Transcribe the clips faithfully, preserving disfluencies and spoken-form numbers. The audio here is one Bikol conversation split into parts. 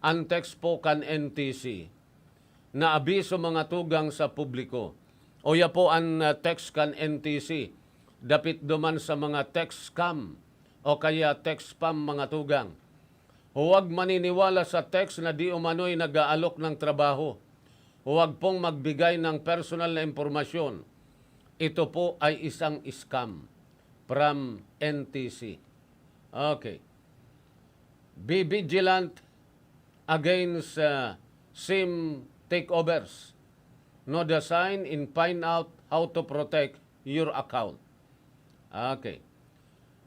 an text po kan N T C na abiso, mga tugang, sa publiko. Uya po an, ah, text kan N T C, dapit duman sa mga text scam o kaya text spam, mga tugang. Huwag maniniwala sa text na di umano'y nag-aalok ng trabaho. Huwag pong magbigay ng personal na impormasyon. Ito po ay isang scam. From N T C. Okay. Be vigilant against, uh, SIM takeovers. Know the sign and find out how to protect your account. Okay.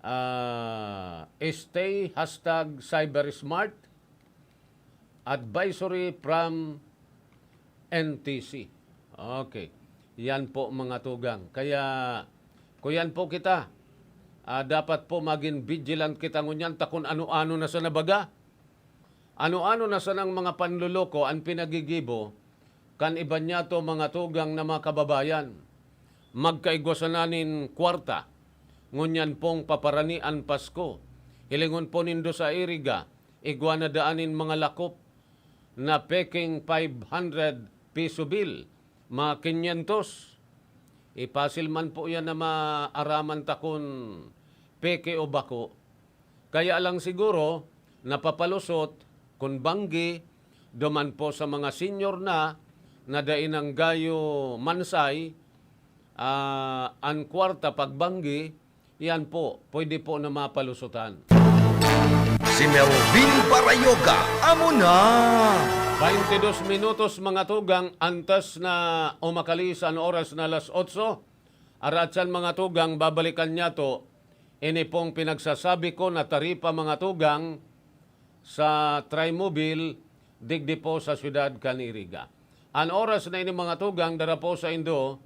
Ah, stay hashtag cybersmart. Advisory from N T C. Okay. Yan po, mga tugang. Kaya, kuyan po kita. Ah, dapat po magin vigilant kita ngunyan ta kun ano-ano na sana baga. Ano-ano na sanang mga panloloko an pinagigibo kan iba niyato, mga tugang, na mga kababayan. Magkaigwa sana nin kwarta, ngunyan pong paparani an Pasko. Hilingon po nindo sa Iriga, igwa na daan nin mga lakop na peking five hundred piso bill, mga kinyentos. Ipasil man po yan na maaraman ta kun peke o bako. Kaya lang siguro, napapalusot, kun banggi, duman po sa mga senior na, na dai nang gayo mansay, ah, an kwarta pagbanggi, yan po, pwede po na mapalusutan. Si Melvin Barayoga, amo na! Baintidos minutos, mga tugang, antes na umakalihis an oras na alas otso. Arat san, mga tugang, babalikan niyato ini pong pinagsasabi ko na taripa, mga tugang, sa Trimobile, digdi po sa siyudad kan Iriga. An oras na ini, mga tugang, dara po saindo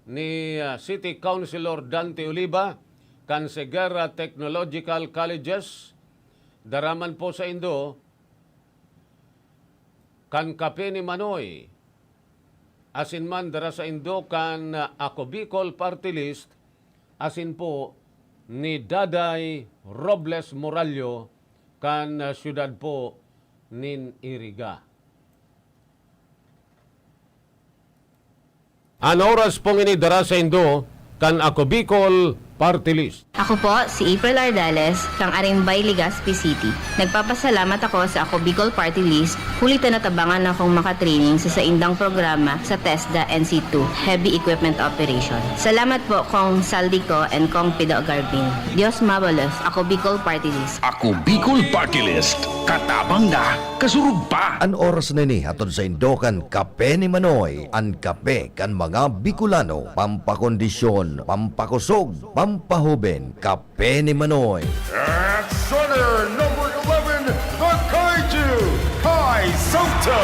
ni, ah, City Councilor Dante Oliva, kan Segarra Technological Colleges. Dara man po saindo kan Kape ni Manoy, asin man dara saindo kan, ah, Ako Bicol Party List, asin po ni Daday Robles Morallo kan, ah, siyudad po nin Iriga. An oras pong ini dara saindo kan Ako Bicol Party List. Ako po si April Ardales, kan Arimbay, Legazpi City. Nagpapasalamat ako sa Ako Bicol Party List, huli ta natabangan akong makatraining sa saindang programa sa TESDA N C two, Heavy Equipment Operation. Salamat po, Cong Saldico and Cong Pido Garbin. Dios mabalos, Ako Bicol Party List. Ako Bicol Party List. Katabang na, kasurog pa. An oras na ini hatod saindo kan Kape ni Manoy, an kape kan mga Bicolano, pampakondisyon, pampakusog, pampahoben, Kape ni Manoy. And starter number eleven, the Kaiju, Kai Soto.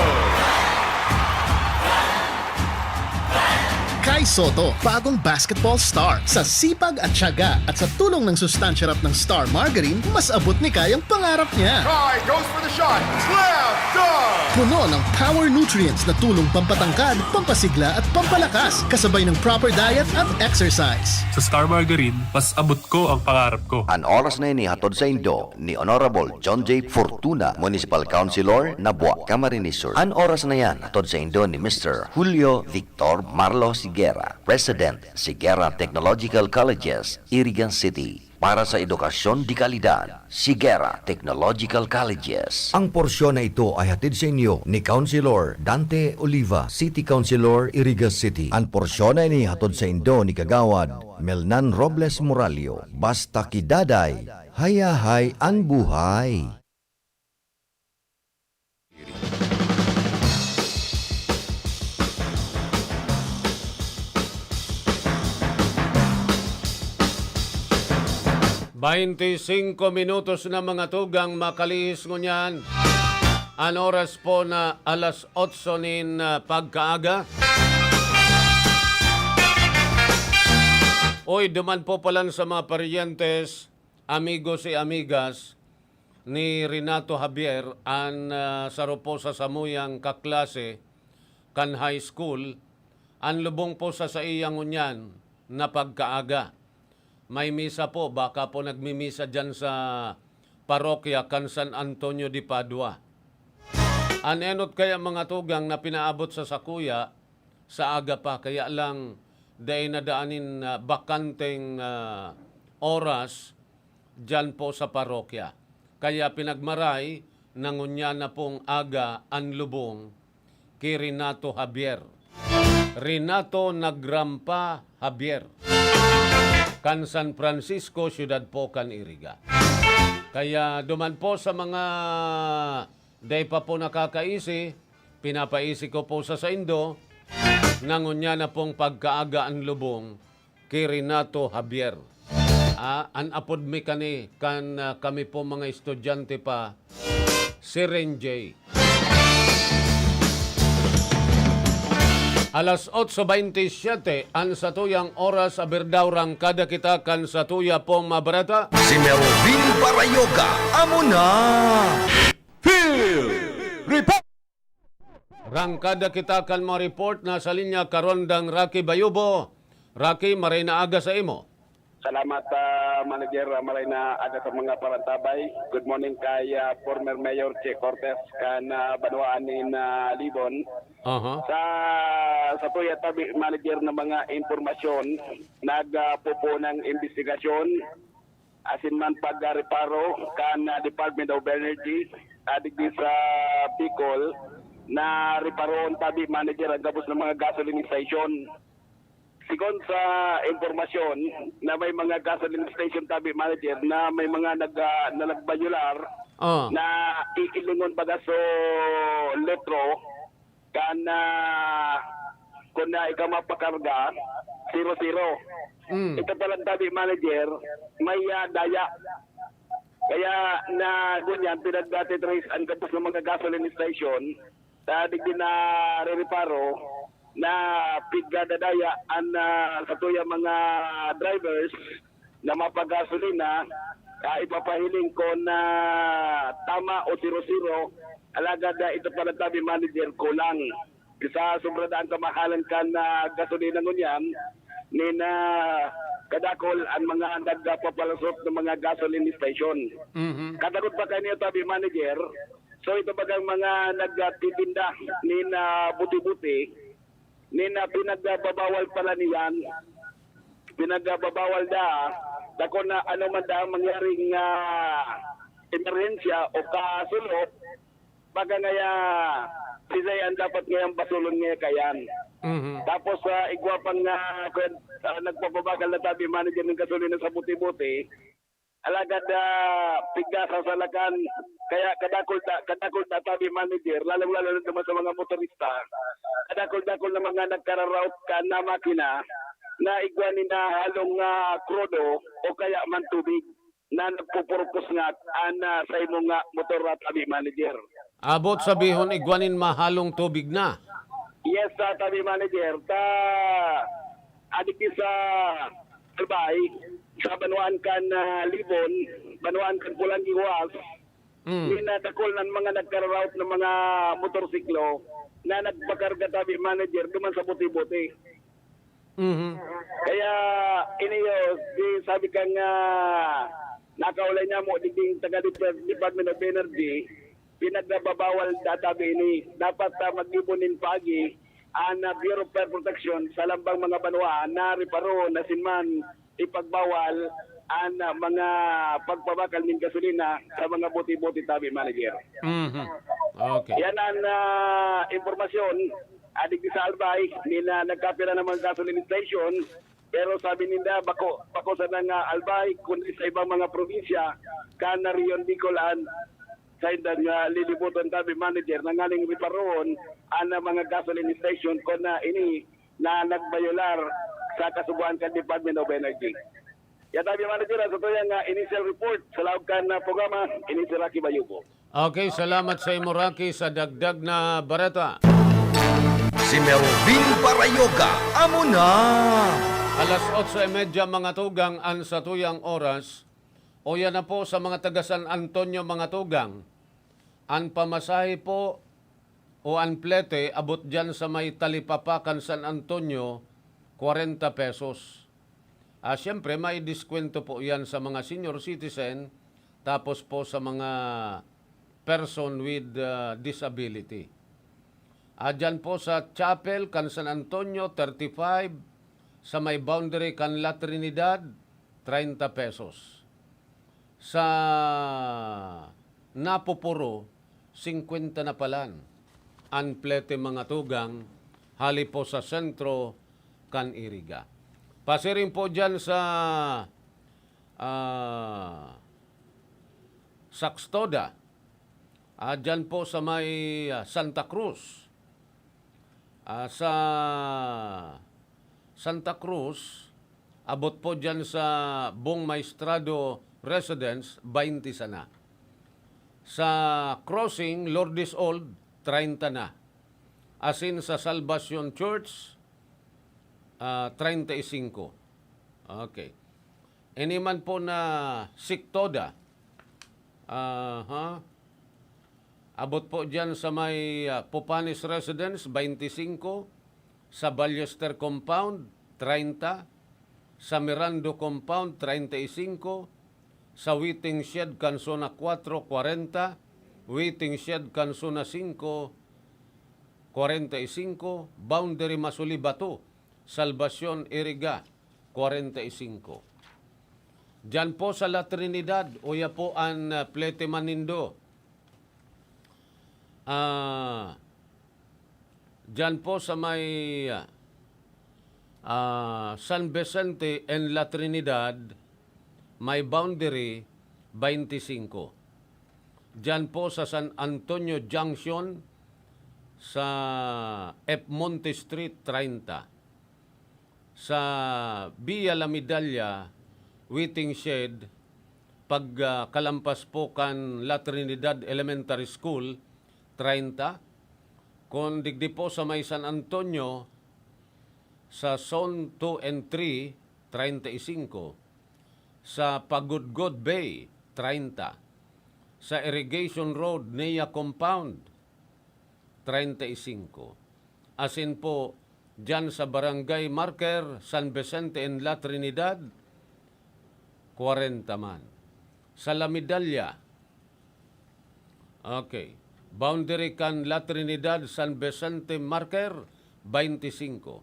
Kai Soto, bagong basketball star. Sa sipag at tiyaga at sa tulong ng sustansya rap ng Star Margarine, mas abot ni Kai ang pangarap niya. Kai goes for the shot. Slam dunk! Puno ng power nutrients na tulong pampatangkad, pampasigla at pampalakas, kasabay ng proper diet at exercise. Sa Star Margarine, mas abot ko ang pangarap ko. An oras na ini hatod saindo ni Honorable John J Fortuna, Municipal Councilor, Nabua, Camarines Sur. An oras na yan hatod saindo ni Mister Julio Victor Marlo Sigera, President, Sigera Technological Colleges, Iriga City. Para sa edukasyon de kalidad, Sigera Technological Colleges. Ang porsyon na ito ay hatid sa inyo ni Councilor Dante Oliva, City Councilor, Iriga City. An porsyon na ini hatod saindo ni Kagawad Melnan Robles Morallo. Basta ki Daday, hayahay an buhay. Baynte singko minutos na, mga tugang, makalihis ngunyan. An oras po na alas otso nin, ah, pagkaaga. Oy, duman po palan sa mga paryentes, amigos y amigas ni Renato Javier, an, ah, saro po sa samuyang kaklase kan high school, an lubong po sa saiya ngunyan na pagkaaga. May misa po, baka po nagmimisa diyan sa parokya kan San Antonio de Padua. An enot kaya, mga tugang, na pinaabot sa sakuya, sa aga pa, kaya lang dai nadaan nin, ah, bakanteng, ah, oras diyan po sa parokya. Kaya pinagmaray na ngunyan na pong aga an lubong ki Renato Javier. Renato Nagrampa Javier, kan San Francisco, siyudad po kan Iriga. Kaya duman po sa mga dai pa po nakakaisi, pinapaisi ko po sa saindo na ngunyan na pong pagkaaga an lubong ki Renato Javier. Ah, an apod mi kani kan, ah, kami po mga estudyante pa, si Renjay. Alas otso bentisiete an satuyang oras, aber daw rangkada kita kan satuya pong mga bareta. Si Melvin Parayoga, amo na. Field Report! Rangkada kita kan mga report na sa linya karon dang Rocky Bayubo. Rocky, maray na aga sa imo. Salamat, ah, Manager. Ah, maray na aga sa mga parantabay. Good morning kay, ah, former Mayor Che Cortez kan, ah, banwaan nin, ah, Libon. Aha. Sa, sa tuya tabi, Manager, ng mga impormasyon, nagpupunang imbestigasyon asin man pag-, ah, reparo kan, ah, Department of Energy, ah, digdi sa Bicol, na reparoon tabi, Manager, ang gabos ng mga gasoline station. Sigon sa impormasyon na may mga gasoline station tabi, Manager, na may mga nag-, ah, na nagbayular Oh. na ikilingon baga so litro kan, ah, kun na ika mapakarga, zero zero. Mm. Ito palang tabi, Manager, may, ah, daya. Kaya na, ngunyan, pinagdatitrace ang gabos ng mga gasoline station sa digdi na rereparo na pigdadadaya an, ah, satuya mga drivers na mapagasolina, ah, ipapahiling kun, ah, tama o zero zero, alagad, ah, ito pala tabi, Manager, kulang. Sa sobra daan kamahalan kan, ah, gasolina ngunyan, nin, ah, kadakol ang mga nagpapalusot ng mga gasoline station. Mhm. Kadakot pa kayo tabi, Manager. So, ito bagang mga nagtitinda nin, ah, buti-buti, nin, ah, pinagbabawal pala niyan. Pinagbabawal da, dakon na ano man da ang mangyaring, ah, emerhensya o kasulo, baga ngaya, sisay ang dapat ngayang basulon ngaya kayan. Mhm. Tapos, ah, igwa pang, ah, kwen-, ah, nagpapabakal na tabi, Manager, ng gasolina sa buti-buti. Alagad, ah, pigda sa salakan, kaya kadakol ta, kadakol ta tabi, Manager, lalong-lalo na naman sa mga motorista. Kadakol-dakol na mga nagkararaot kan na makina na igwa ni na halong, ah, krudo o kaya man tubig na nagpupurpos nga an, ah, sa imo nga motor, ah, tabi, Manager. Abot sabihon, igwa nin mahalong tubig na. Yes, ah, tabi, Manager. Ta, adik sa Albay, sa banwaan kan, ah, Libon, banwaan kan Pulang Iwas, Mm. ni na dakol ng mga nagkararaot ng mga motorsiklo na nagpakarga, tabi, Manager, duman sa buti-buti. Mhm. Kaya, ini yo, di sabi ka nga, nakaulay niya mo, digding taga Dep-, Department of Energy, pinagbabawal data ini. Dapat, ah, mag-ibon nin pagi, ang, ah, Bureau of Fire Protection sa lambang mga banwa na reparoon na sinman ipagbawal ang, ah, mga pagpabakal nin gasolina sa mga buti-buti tabi, Manager. Mhm. Okay. Yan ang, ah, impormasyon. Adik sa Albay, may na nagkapira ng mga gasoline station, pero sabi ninda, bako, bako sa nga Albay, kundi sa ibang mga probinsya, kan na Region Bicol an sa indang, ah, lilibutan tabi, Manager, na nganing riparoon ang, ah, mga gasoline station ko na ini na nagbayolar sa kasubuan kan Department of Energy. Yan tabi, Manager, sa tuyang, ah, initial report sa laog kan, ah, programa, ini si Rocky Bayubo. Okay, salamat sa imo, Rocky, sa dagdag na bareta. Si Melvin Parayoga, amo na. Alas otso y media, mga tugang, an satuyang oras. O yan na po sa mga taga San Antonio, mga tugang. An pamasahe po o an plete abot diyan sa may talipapa kan San Antonio, kwarenta pesos. Ah, siyempre, may diskwento po yan sa mga senior citizen, tapos po sa mga person with, ah, disability. Ah, dyan po sa chapel kan San Antonio, thirty-five, sa may boundary kan La Trinidad, treinta pesos. Sa Napupuro, singkwenta na palan an plete mga tugang hali po sa sentro kan Iriga. Pasiring po dyan sa, ah, Saxtoda. Ah, dyan po sa may, ah, Santa Cruz. Ah, sa Santa Cruz, abot po dyan sa Bong Maestrado Residence, baynte sana. Sa Crossing, Lourdes Old, treinta na. Asin sa Salvacion Church, ah, treinta y cinco. Okay. Ini man po na Siktoda. Aha. Abot po dyan sa may, ah, Pupanes Residence, baynte singko. Sa Ballester Compound, treinta. Sa Mirando Compound, treinta y cinco. Sa Waiting Shed kan Zona kwatro, kwarenta. Waiting Shed kan Zona singko, kwarenta y singko. Boundary Masulibato, Salvacion Iriga, kwarenta y singko. Diyan po sa La Trinidad, uya po an, ah, plete man nindo. Ah, diyan po sa may, ah, San Vicente and La Trinidad, may boundary, baynte singko. Diyan po sa San Antonio Junction, sa F Monte Street, treinta. Sa Via La Medalla, Waiting Shed, pag, ah, kalampas po kan La Trinidad Elementary School, treinta. Kung digdi po sa may San Antonio, sa Zone two and three, treinta y cinco. Sa Pagudgod Bay, treinta. Sa Irrigation Road, Nia Compound, treinta y cinco. Asin po, diyan sa Barangay Marker, San Vicente and La Trinidad, kwarenta man. Sa La Medalla, okay, boundary kan La Trinidad, San Vicente Marker, baynte singko.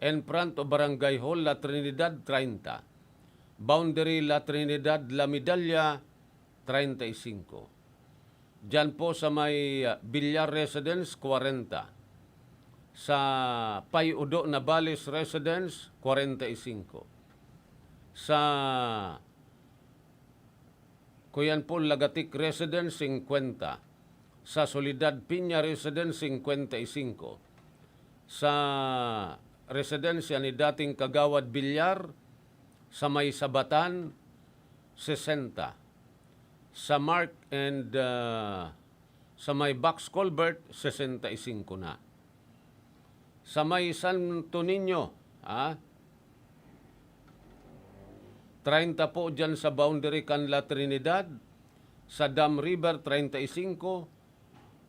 In front of Barangay Hall, La Trinidad, treinta. Boundary La Trinidad, La Medalla, treinta y cinco. Diyan po sa may, ah, Villar Residence, kwarenta. Sa Pay Udo Navales Residence, kwarenta y singko. Sa Kuyan po, Lagatic Residence, singkwenta. Sa Soledad Piña Residence, singkwenta y singko. Sa residensya ni dating Kagawad Villar, sa may Sabatan, sesenta. Sa Mark and, ah, sa may Box Culvert, sesenta y singko na. Sa may Santo Niño, ah, treinta po diyan sa boundary kan La Trinidad. Sa Dam River, treinta y singko.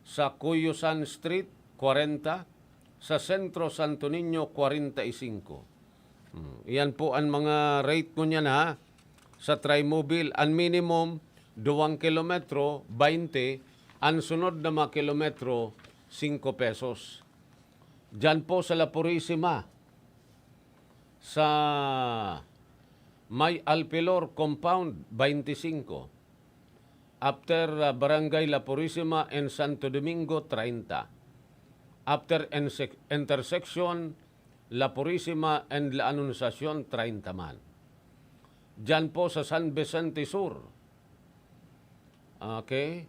Sa Cuyosan Street, kwarenta. Sa Centro Santo Niño, kwarenta y singko. Hmm, iyan po an mga rate ngunyan, ha. Sa Trimobile, an minimum, duwang kilometro, baynte. An sunod na mga kilometro, singko pesos. Diyan po sa La Purisima, sa may Alpilor Compound, baynte singko. After, ah, Barangay La Purisima and Santo Domingo, treinta. After insec-, intersection, La Purisima and La Anunciacion, treinta man. Diyan po sa San Vicente Sur, okay,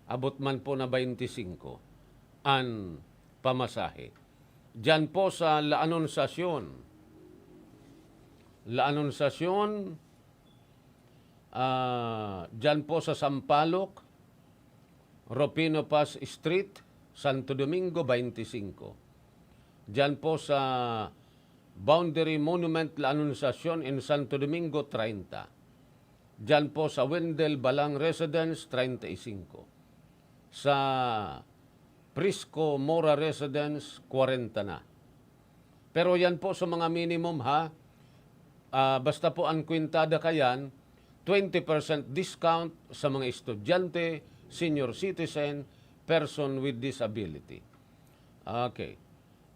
abot man po na baynte singko an pamasahe. Diyan po sa La Anunciacion. La Anunciacion, ah, diyan po sa Sampaloc, Rufino Paz Street, Santo Domingo, baynte singko. Diyan po sa Boundary Monument La Anunciacion in Santo Domingo, treinta. Diyan po sa Wendell Balang Residence, treinta y singko. Sa Prisco Mora Residence, kwarenta na. Pero yan po sa mga minimum, ha. Ah, basta po an kwintada kayan, twenty percent discount sa mga estudyante, senior citizen, person with disability. Okay.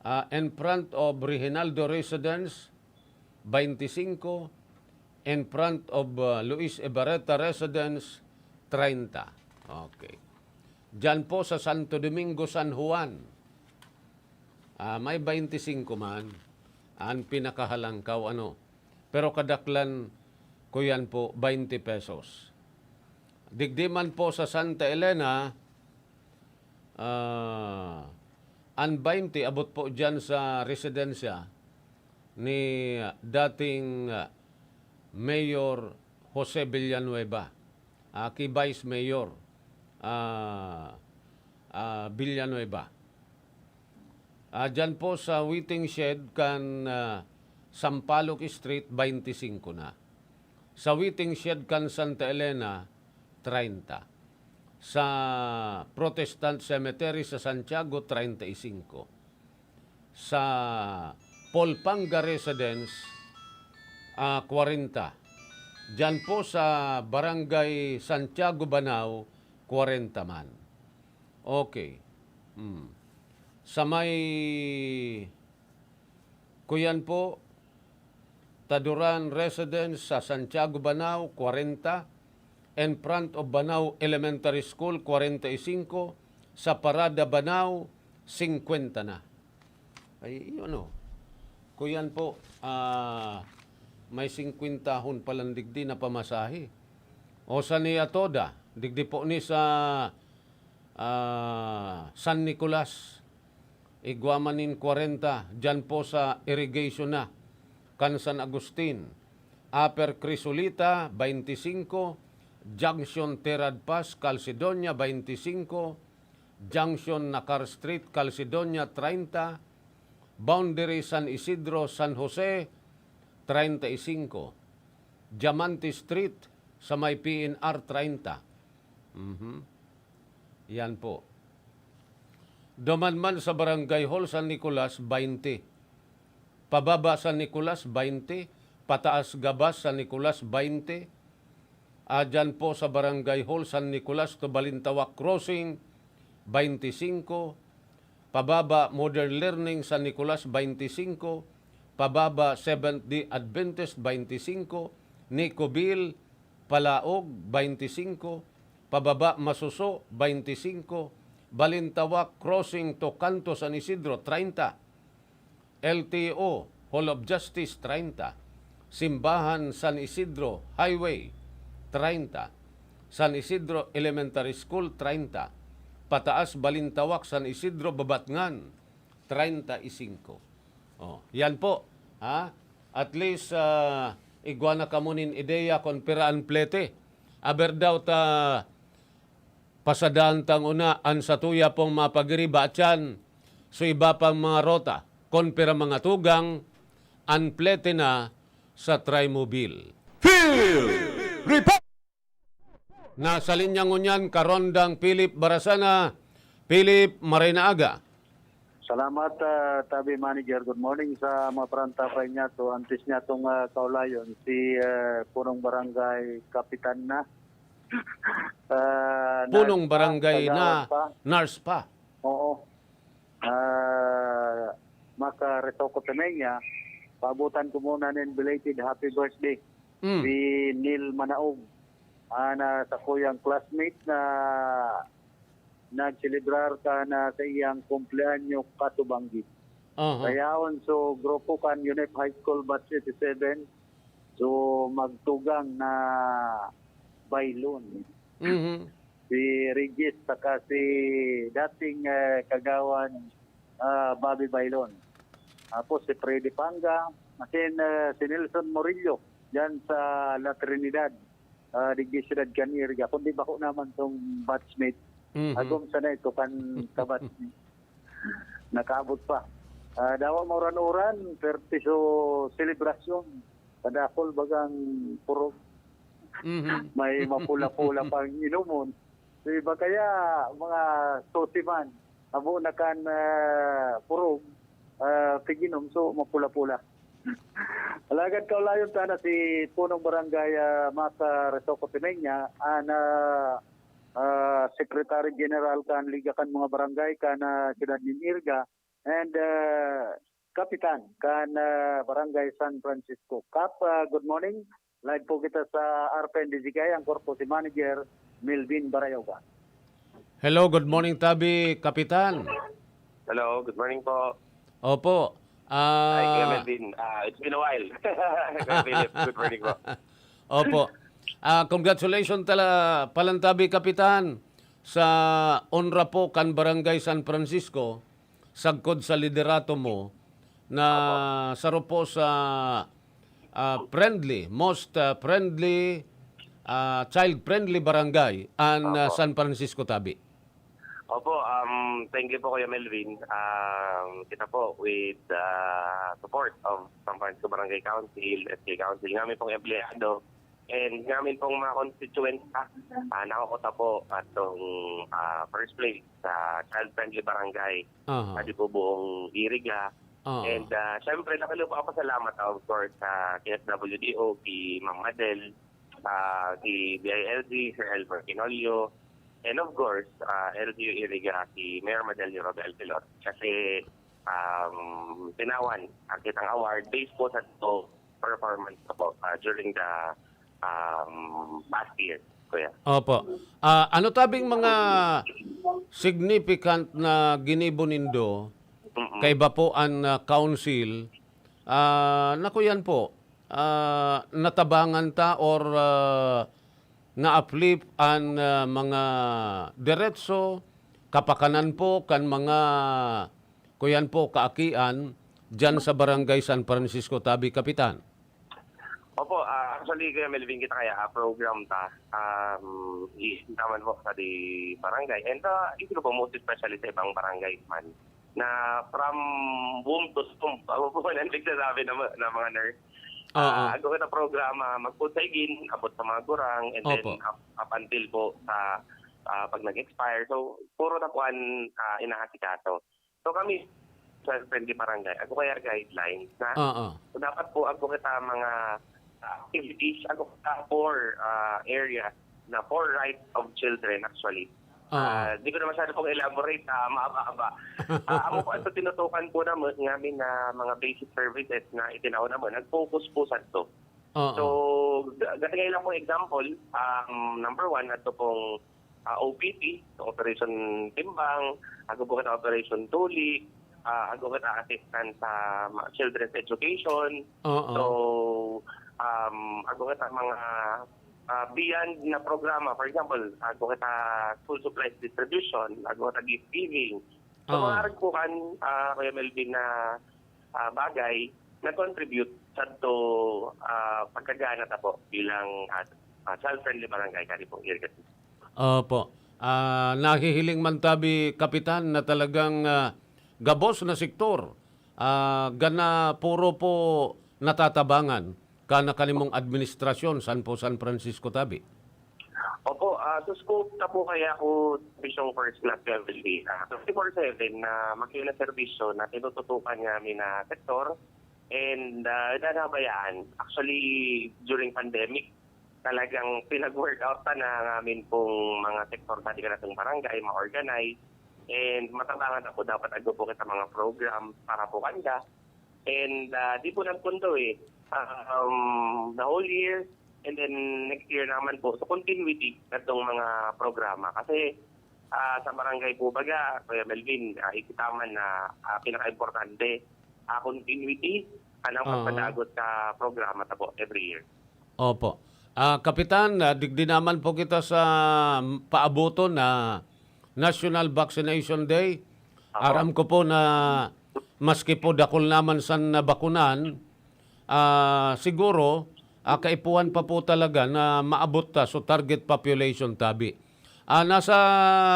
Ah, in front of Reginaldo Residence, twenty-five. In front of, ah, Luis Ebareta Residence, treinta. Okay. Diyan po sa Santo Domingo, San Juan, ah, may twenty-five man. An pinakahalangkaw, ano. Pero kadaklan ko yan po, twenty pesos. Digdi man po sa Santa Elena, ah, an twenty abot po diyan sa residensya ni dating, ah, Mayor Jose Villanueva, ah, ki Vice Mayor, ah, ah, Villanueva. Ah, diyan po sa waiting shed kan, ah, Sampaloc Street, twenty-five na. Sa waiting shed kan Santa Elena, treinta. Sa Protestant Cemetery sa Santiago, treinta y cinco. Sa Polpanga Residence, ah, kwarenta. Diyan po sa Barangay Santiago, Banao, kwarenta man. Okay. Hmm. Sa may, kuyan po, Taduran Residence sa Santiago, Banao, kwarenta. In front of Banao Elementary School, kwarenta y cinco. Sa Parada, Banao, singkwenta na. Ay, ano, kuyan po, ah, may singkwentahon palan digdi na pamasahe. O sa ni Atoda, digdi po ni sa, ah, San Nicolas, igwa man nin kwarenta, diyan po sa irrigation na, kan San Agustin. Upper Crisolita, twenty-five, Junction Terad Pass, Calcedonia, twenty-five, Junction Nacar Street, Calcedonia, treinta, Boundary San Isidro, San Jose, treinta y cinco, Diamante Street, sa may P N R, treinta. Mhm. Yan po. Duman man sa Barangay Hall San Nicolas, twenty. Pababa San Nicolas, twenty. Pataas Gabas San Nicolas, twenty. Ah, dyan po sa Barangay Hall San Nicolas to Balintawak Crossing, twenty-five. Pababa Modern Learning San Nicolas, twenty-five. Pababa Seventh-day Adventist, twenty-five. Nicoville, Palaog, twenty-five. Pababa Masuso, twenty-five. Balintawak Crossing to Kanto San Isidro, treinta. L T O, Hall of Justice, treinta. Simbahan San Isidro Highway, treinta. San Isidro Elementary School, treinta. Pataas Balintawak San Isidro Babatngan, treinta y cinco. Oh, yan po, ha? At least, ah, igwa na kamo nin ideya kun pira an plete. Aber daw ta pasadaan tang una an satuya pong mga pagiriba at yan, so iba pang mga rota, kun pira mga tugang, an plete na sa Trimobile. Field Report! Nasa linya ngunyan, Karondang Philip Barasana. Philip, maray na aga. Salamat, ah, Tabi Manager. Good morning sa mga parantapay niya to. Antes niya tong, ah, kaulayon, si, ah, Punong Barangay Kapitan na. Ah, Punong Nars pa, Barangay na Kagawad pa. Nars pa. Oo. Ah, makaretoko ta na niya. Paabutan ko muna nin belated happy birthday. Mm. Si Neil Manaog. Ah, na sa kuyang classmate na nagselebrar ka na sa iyang kumpleanyo katubanggit. Aha. Kaya on, so, grupo kan UNEP High School Batch eighty-seven, so, magtugang na baylon. Mhm. Si Regis saka si dating, eh, kagawan, ah, Bobby Baylon. Tapos si Freddy Panga, asin, eh, si Nelson Murillo, dyan sa La Trinidad. Ah, digdi siyudad kan Iriga, kundi bako naman tong batchmate. Mhm. Agom sana ito kan kabatchmate. Nakaabot pa. Ah, dawa mauran-uran, perti so selebrasyon. Kadakol bagang purog. Mhm. May mapula-pula pang inumon. So, iba kaya mga sosiman, amo na kan, ah, purog, ah, piginom, so mapula-pula. Alagad kaulayon sana si Punong Barangay, ah, Masa Resoco Timeña, an, ah, ah, Secretary General kan Liga kan mga Barangay kan, ah, Siyudad nin Iriga, and, ah, Kapitan kan, ah, Barangay San Francisco. Kap, ah, good morning. Live po kita sa R P N D Z K I. Ang korpo si Manager Melvin Barayoga. Hello, good morning, tabi, Kapitan. Hello, good morning po. Opo. Hi, Kuya Ah, Melvin. Ah, it's been a while. Kuya Philip, good morning po. Opo. Ah, congratulations tala, palantabi, Kapitan, sa onra po kan Barangay San Francisco, sagkod sa liderato mo, na Opo. saro po sa, ah, friendly, most, ah, friendly, ah, child-friendly barangay, an, ah, Opo. San Francisco Tabi. Opo, um, thank you po, Kuya Melvin. Um, kita po, with, ah, support of San Francisco Barangay Council, S K Council, ngamin pong empleyado, and ngamin pong mga constituents, ah, ah, nakukuta po atong, ah, first place sa child-friendly barangay Aha. sa di po buong Iriga. Oo. And, ah, syempre, laki po ang pasalamat, of course, sa K S W D O, kay Ma'am Madel, ah, kay D I L G, Sir Elmer Quinolio, and of course, ah, L G U Iriga, si Mayor Madelio Robel Pilot. Kasi, um, tinawan ang kitang award based po sa to performance po, ah, during the, um, past year, Kuya. Opo. Ah, ano tabing mga significant na ginibo nindo Mm-mm. kaiba po an, ah, council, ah, na kuyan po, ah, natabangan ta or, ah, na-uplift an, ah, mga diretso, kapakanan po kan mga, kuyan po, kaakian diyan sa Barangay San Francisco Tabi, Kapitan? Opo, ah, actually, Kuya Melvin, kita kaya, ah, program ta, um, i-, naman po sa di barangay. And, ah, siguro po, most especially sa ibang barangay man, na from womb to tomb, ako po nang nagsasabi ng, ma-, ng mga nurse. Oo. Ah, ago kita programa, magpud sa igin, abot sa mga gurang, and then Opo. up, up until po sa, ah, pag nag-expire. So, puro na po an, ah, inaasikaso. So, kami, sa friendly barangay, ago kaya guidelines na, Oo. so, dapat po, ago kita mga, ah, activities, ago kita for, ah, area na for right of children, actually. Oo. Ah, di ko na masyado pong elaborate, ah, mahaba-haba. Ah, amo po, sa tinutukan po naman, ngamin na mga basic services na itinao naman, nag-focus po sa to. Oo. So, ga-, gati ngayon lang pong example, um, number one, ato pong, ah, O P T, so Operation Timbang, ago po kita Operation Tuli, ah, ago kita assistance sa ma-, children's education. Oo. So, um, ago kita mga, ah, beyond na programa. For example, ago kita school supplies distribution, ago kita gift giving. So, Oo. mga aragpukan, ah, Kuya Melvin, na, ah, bagay na contribute sa to, ah, pagkagana ta po bilang, ah, ah, child-friendly barangay, kani pong Iriga City. Opo. Ah, nahihiling man tabi, Kapitan, na talagang, ah, gabos na sektor, ah, gana puro po natatabangan kana kanimong administrasyon, san po San Francisco tabi? Opo, ah, sa scope ta po kaya ko bisyong first class level data. Twenty-four seven na magkayo na serbisyo na tinututukan namin na sektor and, ah, nanabayaan. Actually, during pandemic, talagang pinag-workout ta na ang amin pong mga sektor sa di kanatong barangay, ma-organize. And matabangan ako, dapat ago po kita mga program para po kanda. And, ah, di po nagpundo eh. Um, the whole year, and then next year naman po. So, continuity na itong mga programa. Kasi, ah, sa barangay po baga, Kuya Melvin, ah, ikitaman na, ah, pinaka-importante, ah, continuity, anang Oo. pagpadagot sa programa ta po every year. Opo. Ah, Kapitan, ah, digdi naman po kita sa, mm, paaboton na National Vaccination Day. Apo. Aram ko po na maski po dakul naman san nabakunan, ah, siguro, ah, kaipuhan pa po talaga na maabot ta so target population tabi. Ah, nasa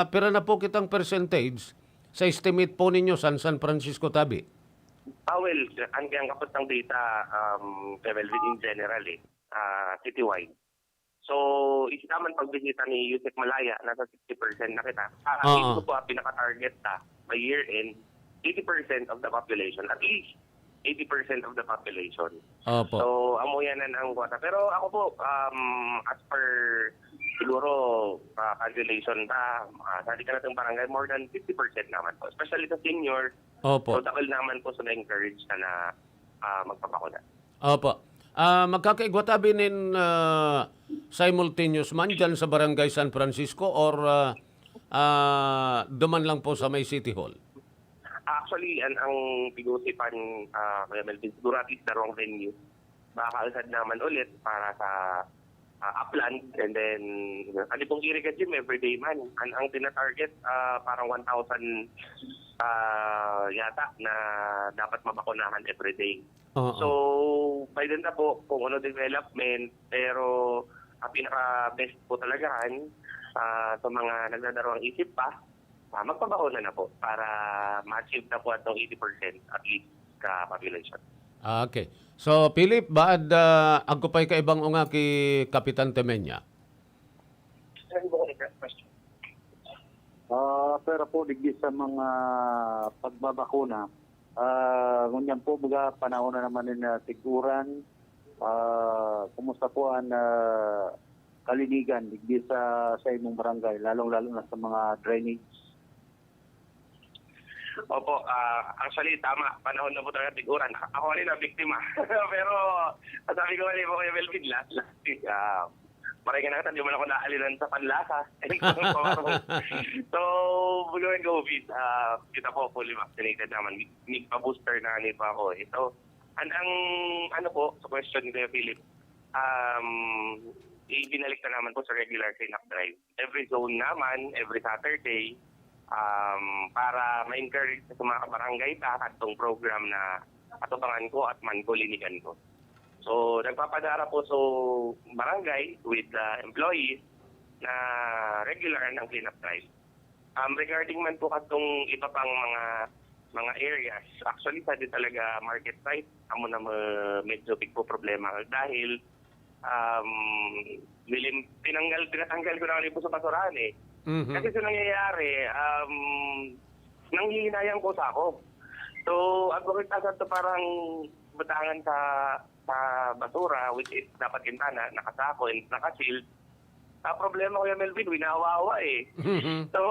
pira na po kitang percentage sa estimate po ninyo san San Francisco tabi? Ah, well, ang, ang kapot ng data, um, Kuya Melvin, in general eh, ah, citywide. So, isa naman pagbisita ni Yusek Malaya, nasa sixty percent na kita. Ah, Oo. Ito po ang pinaka-target ta by year end, eighty percent of the population, at least. eighty percent of the population. Opo. So, amo yan ang, ang kuwata. Pero ako po, um, as per siguro, ah, calculation ta, ah, sa delikadong barangay, more than fifty percent naman po. Especially sa senior, so Opo. double naman po sa na-encourage na, na ah, magpabakuna. Opo. Ah, magkakaigwa tabi nin ah, simultaneous man dyan sa Barangay San Francisco or ah, ah, duman lang po sa may City Hall? Actually, an ang pag-uusapan, ah, Kuya Melvin, siguro at least dalawang venue. Baka kausad naman ulit para sa ah, upland, and then, ano pong Iriga Gym, everyday man. An ang tina-target, ah, parang one thousand ah, yata na dapat mabakunahan everyday. Oo. So, by then na po kung ano development, pero ang pinaka-best po talaga, ah, sa mga nagdadarawang isip pa, ah, magpabakuna na po para ma-achieve na po atong eighty percent at least ka population. Ah, okay. So, Philip, baad ah, agkupay kaibang unga ki Kapitan Temenya? Ah, pero po, digdi sa mga pagbabakuna, ah, ngunyan po, mga panahon na naman ni na tiguran. Ah, kumusta po ang ah, kalinigan digdi sa, sa imong barangay, lalong-lalo na sa mga drainage? Opo, ah, actually, tama. Panahon na po talaga tiguran. Ako rin na biktima. Pero, ang sabi ko kanina po, Kuya Melvin, last, last week, ah, parang nga natin, di man ako naalinan sa panlasa. So, buluhan ko, COVID, ah, kita po, fully vaccinated naman. Nagpa-booster na ni pa ako eh. So, an ang, ano po, sa question ni Kuya Philip, um, ibinalik na naman po sa regular cleanup drive. Every zone naman, every Saturday, um, para ma-encourage sa mga kabarangay ta, katong program na atubangan ko at man ko, linigan ko. So, nagpapadara po so barangay with the employees na regular ng cleanup drive. Um, regarding man po katong iba pang mga mga areas, actually, sa di talaga market site, amo na ma- medyo big po problema dahil um, nilim, tinanggal, pinatanggal ko na rin po sa basurahan eh. Mhm. Kasi sa nangyayari, um, nanghihinayang ko sa ako. So, ang bakit asan to parang butangan sa sa basura, which is dapat gintana, nakasako and nakasealed. Ang problema, Kuya Melvin, winawawa eh. Mhm. So,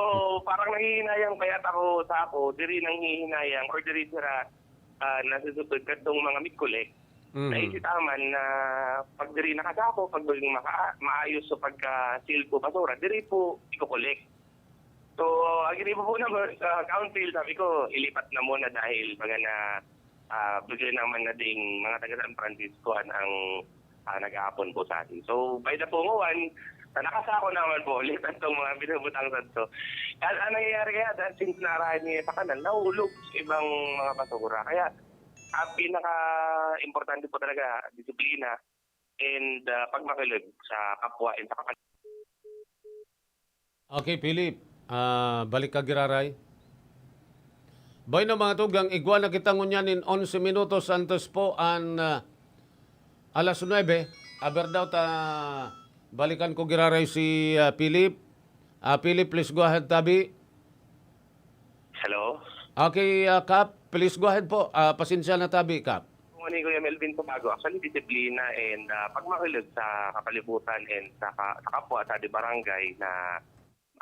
parang nangihinayang kaya ako sa ako, diri nanghihinayang or diri sira ah, nasusupod kadtong mga migkuli. Mhm. Naisip man na pag diri nakasako, pag maging maka, maayos sa pagka-seal po basura, diri po iko-collect. So, ang ginibo po naman sa council, sabi ko, ilipat na muna dahil mga na ah, bigla naman na ding mga taga San Francisco an ang ah, nag-aapon po sa atin. So, by the punguan, na nakasako naman po ulit itong mga binubutang santo. At ang nangyayari kaya, dahil since naarahan niya sa kanal, nahulog sa ibang mga basura. Kaya, ang pinaka-importante po talaga, disiplina and ah, pagmakilig sa kapwa and sa kapatid. Okay, Philip. Ah, balik ka giraray. Boy, no, mga tugang, igwa na kita ngunyan in onse minutos antes po an ah, alas nuebe. Aber daw ta balikan ko giraray si ah, Philip. Ah, Philip, please go ahead, tabi. Hello? Okay, ah, Kap, please go ahead po. Ah, pasensya na, tabi, Kap. Kung ano yung Kuya Melvin po bago, actually, disiplina and ah, pagmakilig sa kapalibutan and sa, ka, sa kapwa, sa di barangay na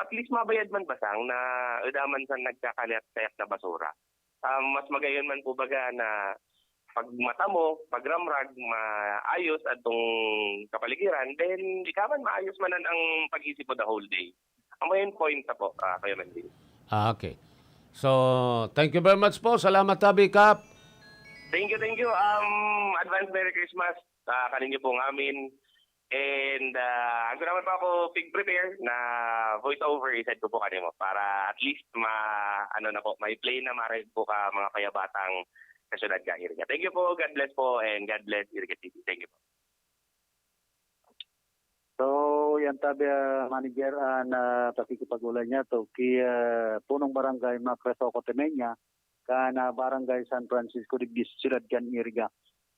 at least mabayad man basang na udaman sa nagkakalat-kalat na basura. Um, mas magayon man po baga na pag matamo, pagramrag, maayos atong kapaligiran, then ikaw man maayos man ang, ang pag-isip mo the whole day. Ang main point na po, ah, Kuya Melvin. Ah, okay. So, thank you very much po. Salamat, Tabi Kap. Thank you, thank you. Um, advance Merry Christmas sa kaninyo pong amin. And uh, ako naman po ako pig-prepare na voice over, isend ko po kanimo para at least ma ano na po, may play na marig po ka mga kayabatang sa syudad ka Iriga. Thank you po. God bless po and God bless Iriga T V. Thank you po. So, yan tabi, ah, manager, ah, na pakikipag-ulay niya to ki ah, punong barangay Macresoco Temenya, kan ah, barangay San Francisco digdi sa siyudad kan Iriga.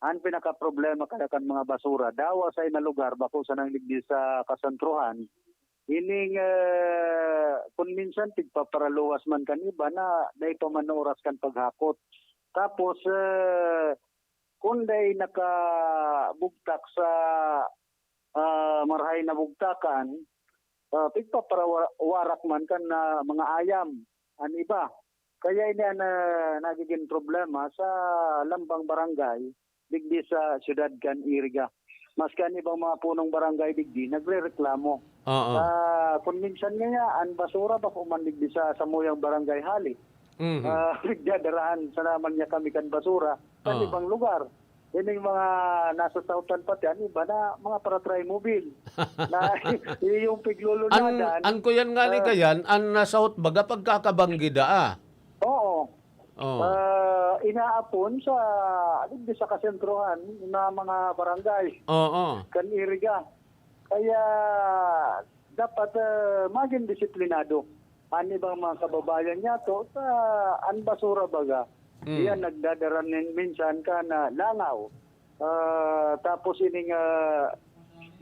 Ang pinakaproblema kaya kan mga basura, dawa sa ina lugar, bako sa nang digdi sa kasentruhan, ining ah, kun minsan tigpaparaluwas man kan iba na dai pa man oras kan paghakot. Tapos, eh, kun dai nakabugtak sa, ah, marahay na bugtakan, ah, pigpaparawa-, warak man kan, ah, mga ayam an iba. Kaya ini an, ah, nagigin problema sa lambang barangay digdi sa siyudad kan Iriga. Maski an ibang mga punong barangay digdi nagrereklamo. Oo. Ah, kun minsan ngaya, an basura bako man digdi sa samuyang barangay hali. Mhm. Ah, nagdadarahan sana man niya kami kan basura sa Oo. ibang lugar. Ining mga nasa sautan pati, an iba na mga para-trimobile. Na iyong An, piglulunadan, an kuyan nga ni ah, kayan, an nasaot baga pagkakabanggi daa. Oo. Oh. Ah, inaapon sa, digdi sa kasentrohan na mga barangay Oo. kan Iriga. Kaya dapat, ah, magin disiplinado an ibang mga kababayan niyato sa an basura baga. Mm. Iyan nagdadara nin minsan kan, ah, langaw. Ah, tapos ining, ah,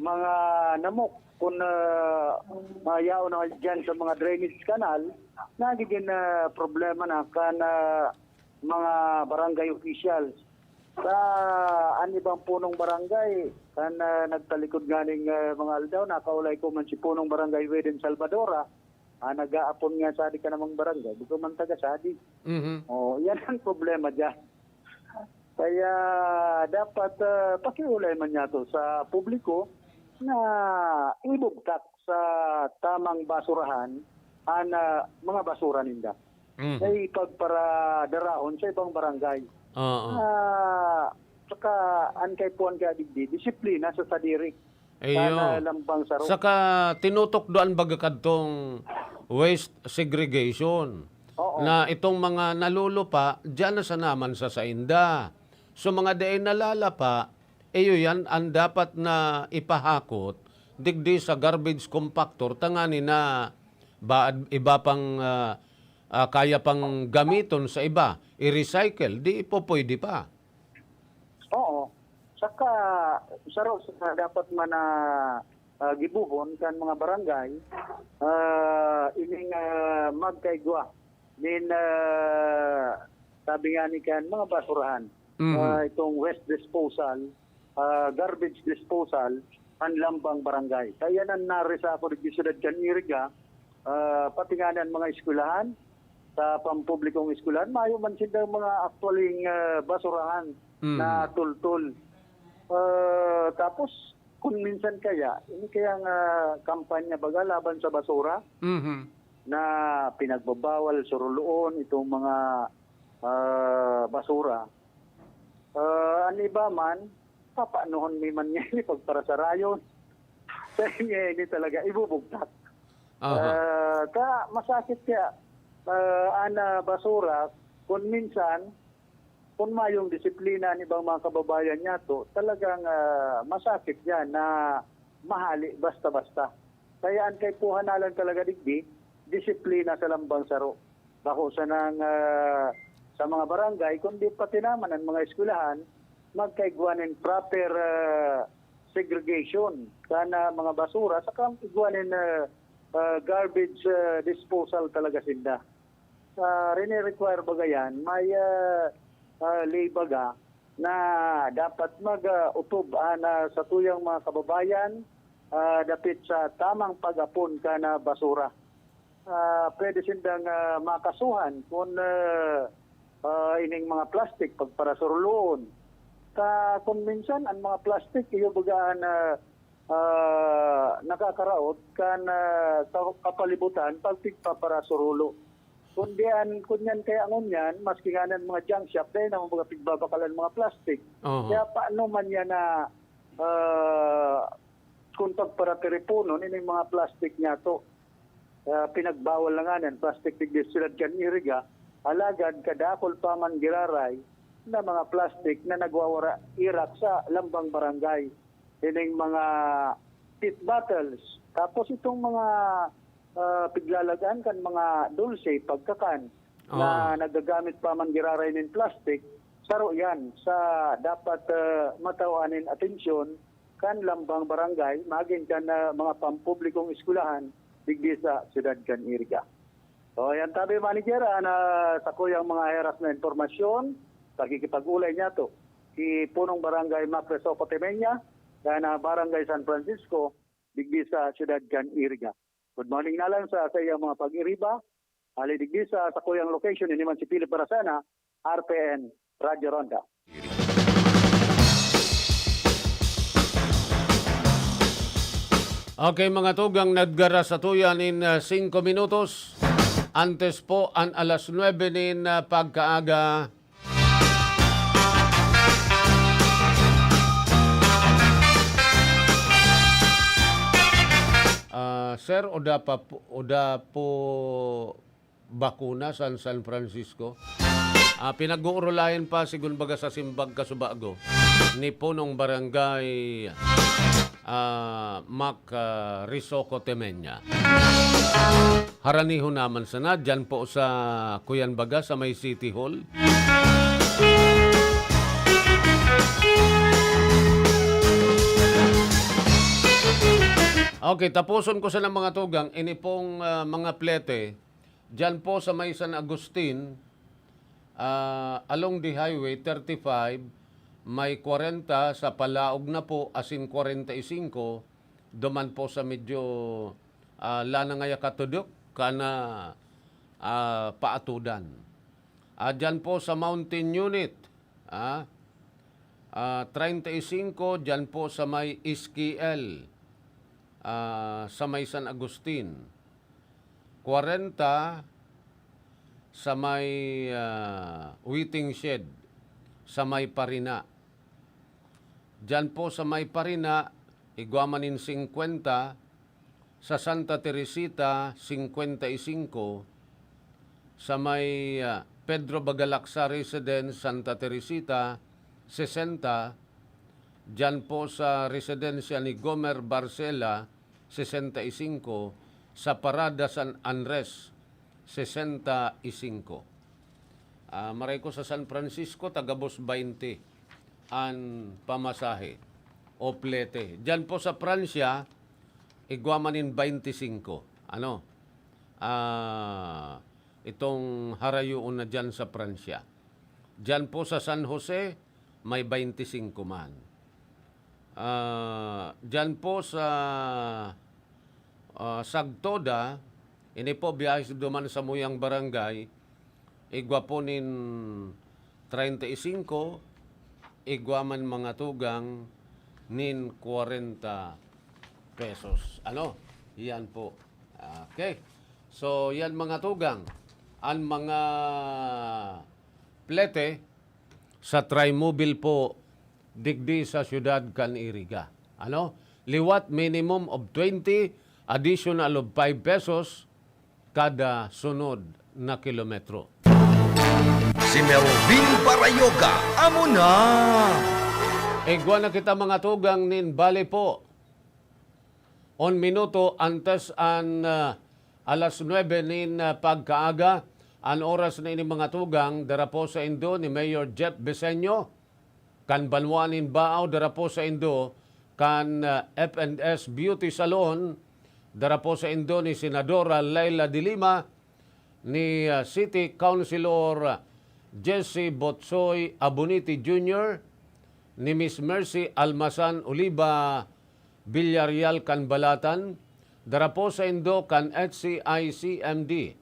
mga namok kun, ah, mayaon na diyan sa mga drainage canal, nagiging, ah, problema na kan, ah, mga barangay officials. Sa an ibang punong barangay, kan, ah, nagtalikod nganing, ah, mga aldaw, nakaulay ko man si punong barangay Weden Salvadora, ah, nag-aapon nga sadi ka namang barangay, bako man taga sadi. Mhm. Oh, yan ang problema diyan. Kaya dapat, ah, pakiulay man niyato sa publiko na ibugtak sa tamang basurahan an, ah, mga basura ninda. Mhm. Ay pagparadarahon sa ibang barangay. Oo. Ah, saka an kaipuhan kaya digdi, disiplina sa sadiri. Iyo. Sana lambang saro. Saka tinutukdoan baga kadtong waste segregation Oo. na itong mga nalulupa, diyan na sana man sa sainda. So, mga dai nalalapa, iyo yan ang dapat na ipahakot digdi sa garbage compactor, tangani na ba, iba pang, ah, ah, kaya pang gamiton sa iba, i-recycle, di po pwede pa. Oo. Saka, saro sa dapat man na, ah, gibohon kan mga barangay, ah, ining, ah, magkaigwa nin, ah, sabi nga ni kan mga basurahan, Mhm. ah, itong waste disposal, ah, garbage disposal, an lambang barangay. Kaya nan narisa ako digdi siyudad kan Iriga, ah, pati nga an mga eskwelahan, sa pampublikong eskwelahan, mayo man sindang mga actualing, ah, basurahan Mhm. na tultol. Ah, tapos, kun minsan kaya, ini kayang, ah, kampanya baga laban sa basura, Mhm. na pinagbabawal suruloon itong mga, ah, basura. Ah, an iba man, papaanohon mi man niya ini pagparasarayon. Sa niya ini talaga ibubugtak. Aha. Ah, ka masakit kaya, ah, an, ah, basura, kun minsan, kun mayong disiplina an ibang mga kababayan niyato, talagang, ah, masakit yan na mahali basta-basta. Kaya an kaipuhan na lang talaga digdi, disiplina sa lambang saro. Bako sanang, ah, sa mga barangay, kundi pati naman an mga eskwelahan, magkaigwa nin proper, ah, segregation kan, ah, mga basura, saka igwa nin, ah, ah, garbage, ah, disposal talaga sinda. Ah, rine-require baga yan, may, ah, ah, ley baga na dapat mag, ah, utob an, ah, satuyang mga kababayan, ah, dapit sa tamang pag-apon kan, ah, basura. Ah, pwede sindang, ah, makasuhan kun, ah, ah, ining mga plastik pagparasuruloon. Ka kun minsan an mga plastik iyo baga an, ah, ah, nakakaraot kan, ah, ka-, kapalibutan pag pigpaparasurulo. Kundi an, kun yan kaya ngunyan, maski nga an mga junk shop, dai naman baga pigbabakal an mga plastik. Oho. Kaya paano man yan na, ah, kun pagparatiriponon, ining mga plastik niyato, ah, pinagbawal na nga an plastik digdi sa siyudad kan Iriga, alagad kadakul pa man giraray na mga plastik na nagwawara irak sa lambang barangay. Ining mga pet bottles. Tapos itong mga, ah, piglalagan kan mga dulce, pagkakan, na Oo. nagagamit pa man giraray nin plastik, saro yan sa dapat, ah, matawan nin atensyon kan lambang barangay, magin kan, ah, mga pampublikong eskwelahan digdi sa siyudad kan Iriga. So, yan tabi, Manager, ah, na sakuyang mga heras na impormasyon. Pakikipag-olay niyato ki Punong Barangay Mac Resoco Temenya, kan Barangay San Francisco, digdi sa siyudad kan Iriga. Good morning na lang sa saiyang mga pag-iriba. Hali digdi sa sakuyang location, ini man si Philip Baracena, R P N Radyo Ronda. Okay, mga tugang, naggaras sa tuya nin ah, singko minutos. Antes po an alas nuebe nin ah, pagkaaga. Ah, sir, oda pa po, oda po bakuna san San Francisco. Ah, pinag-uurulayan pa, sigun baga sa simbag kasubago, ni Punong Barangay ah, Mac ah, Risoko Temenya. Haraniho naman sana, dyan po sa Kuyan Baga, sa may City Hall. Okay, tapuson ko sana mga tugang, ini pong ah, mga plete, dyan po sa may San Agustin, ah, along the highway thirty-five, may kwarenta sa palaog na po, asin kwarenta y singko, duman po sa medyo ah, lanang ngaya katudok, kana ah, paatudan. Ah, dyan po sa Mountain Unit, ah, ah, treinta y cinco, dyan po sa may S K L, ah, sa may San Agustin. Kwarenta sa may ah, waiting shed, sa may Parina. Diyan po sa may Parina, igwa man nin singkwenta, sa Santa Teresita, singkwenta y singko, sa may ah, Pedro Bagalacsa Residence, Santa Teresita, sesenta, diyan po sa residensya ni Gomer Barcela, sesenta y singko, sa Parada San Andres, sesenta y singko. Ah, maray ko sa San Francisco, tagabos baynte an pamasahe o plete. Diyan po sa Pransya, igwa man nin baynte singko. Ano? Ah, itong harayoon na diyan sa Pransya. Diyan po sa San Jose, may baynte singko man. Ah, diyan po sa ah, Sagtoda, ini po biyahe sa duman samuyang barangay, igwa po nin treinta y cinco, igwa man mga tugang nin kwarenta pesos. Ano? Yan po. Okay. So, yan mga tugang. An mga plete sa Trimobile po digdi sa siyudad kan Iriga. Ano? Liwat minimum of twenty, additional of five pesos kada sunod na kilometro. Si Melvin Parayoga, amo na! Igwa na kita mga tugang nin bali po. On minuto antes an ah, alas nuebe nin ah, pagkaaga, an oras na ini mga tugang, dara po sa indo ni Mayor Jeff Beseño, kan Banwa nin Baaw, dara po sa indo kan ah, F and S Beauty Salon, dara po sa indo ni Senadora Leila de Lima, ni ah, City Councilor Jesse Botsoy Abonite Junior, ni Miss Mercy Almasan Oliva Villarreal kan Balatan, dara po sa indo kan H C I C M D,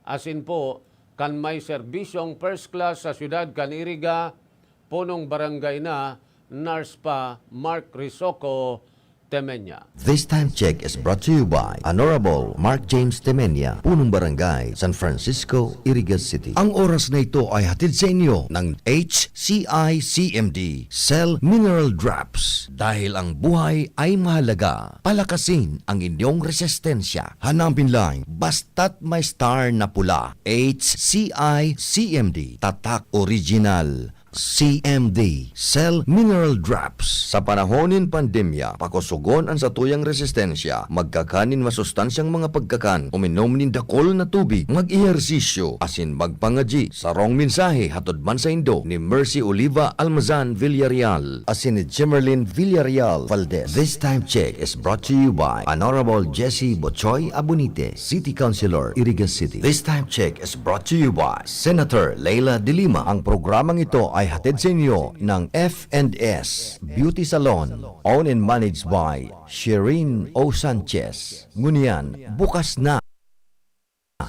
asin po kan may serbisyong first class sa siyudad kan Iriga, punong barangay na, nurse pa, Mark Risoco Temenya. This time check is brought to you by Honorable Mark James Temenya, Punong Barangay, San Francisco, Iriga City. Ang oras na ito ay hatid sa inyo ng H C I C M D Cell Mineral Drops. Dahil ang buhay ay mahalaga, palakasin ang inyong resistensya. Hanapin lang, basta't may star na pula. H C I C M D, tatak original. C M D, Cell Mineral Drops. Sa panahon nin pandemya, pakosogon an satuyang resistensya. Magkakan nin masustansyang mga pagkakan, uminom nin dakul na tubig, mag-ehersisyo, asin magpangadyi. Sarong mensahe hatod man saindo ni Mercy Oliva Almazan Villarreal asin ni Jemerlin Villarreal Valdez. This time check is brought to you by Honorable Jesse Bochoy Abunite, City Councilor, Iriga City. This time check is brought to you by Senator Leila de Lima. Ang programang ito ay hatid sa inyo ng F and S Beauty Salon, owned and managed by Shireen O Sanchez. Ngunyan, bukas na.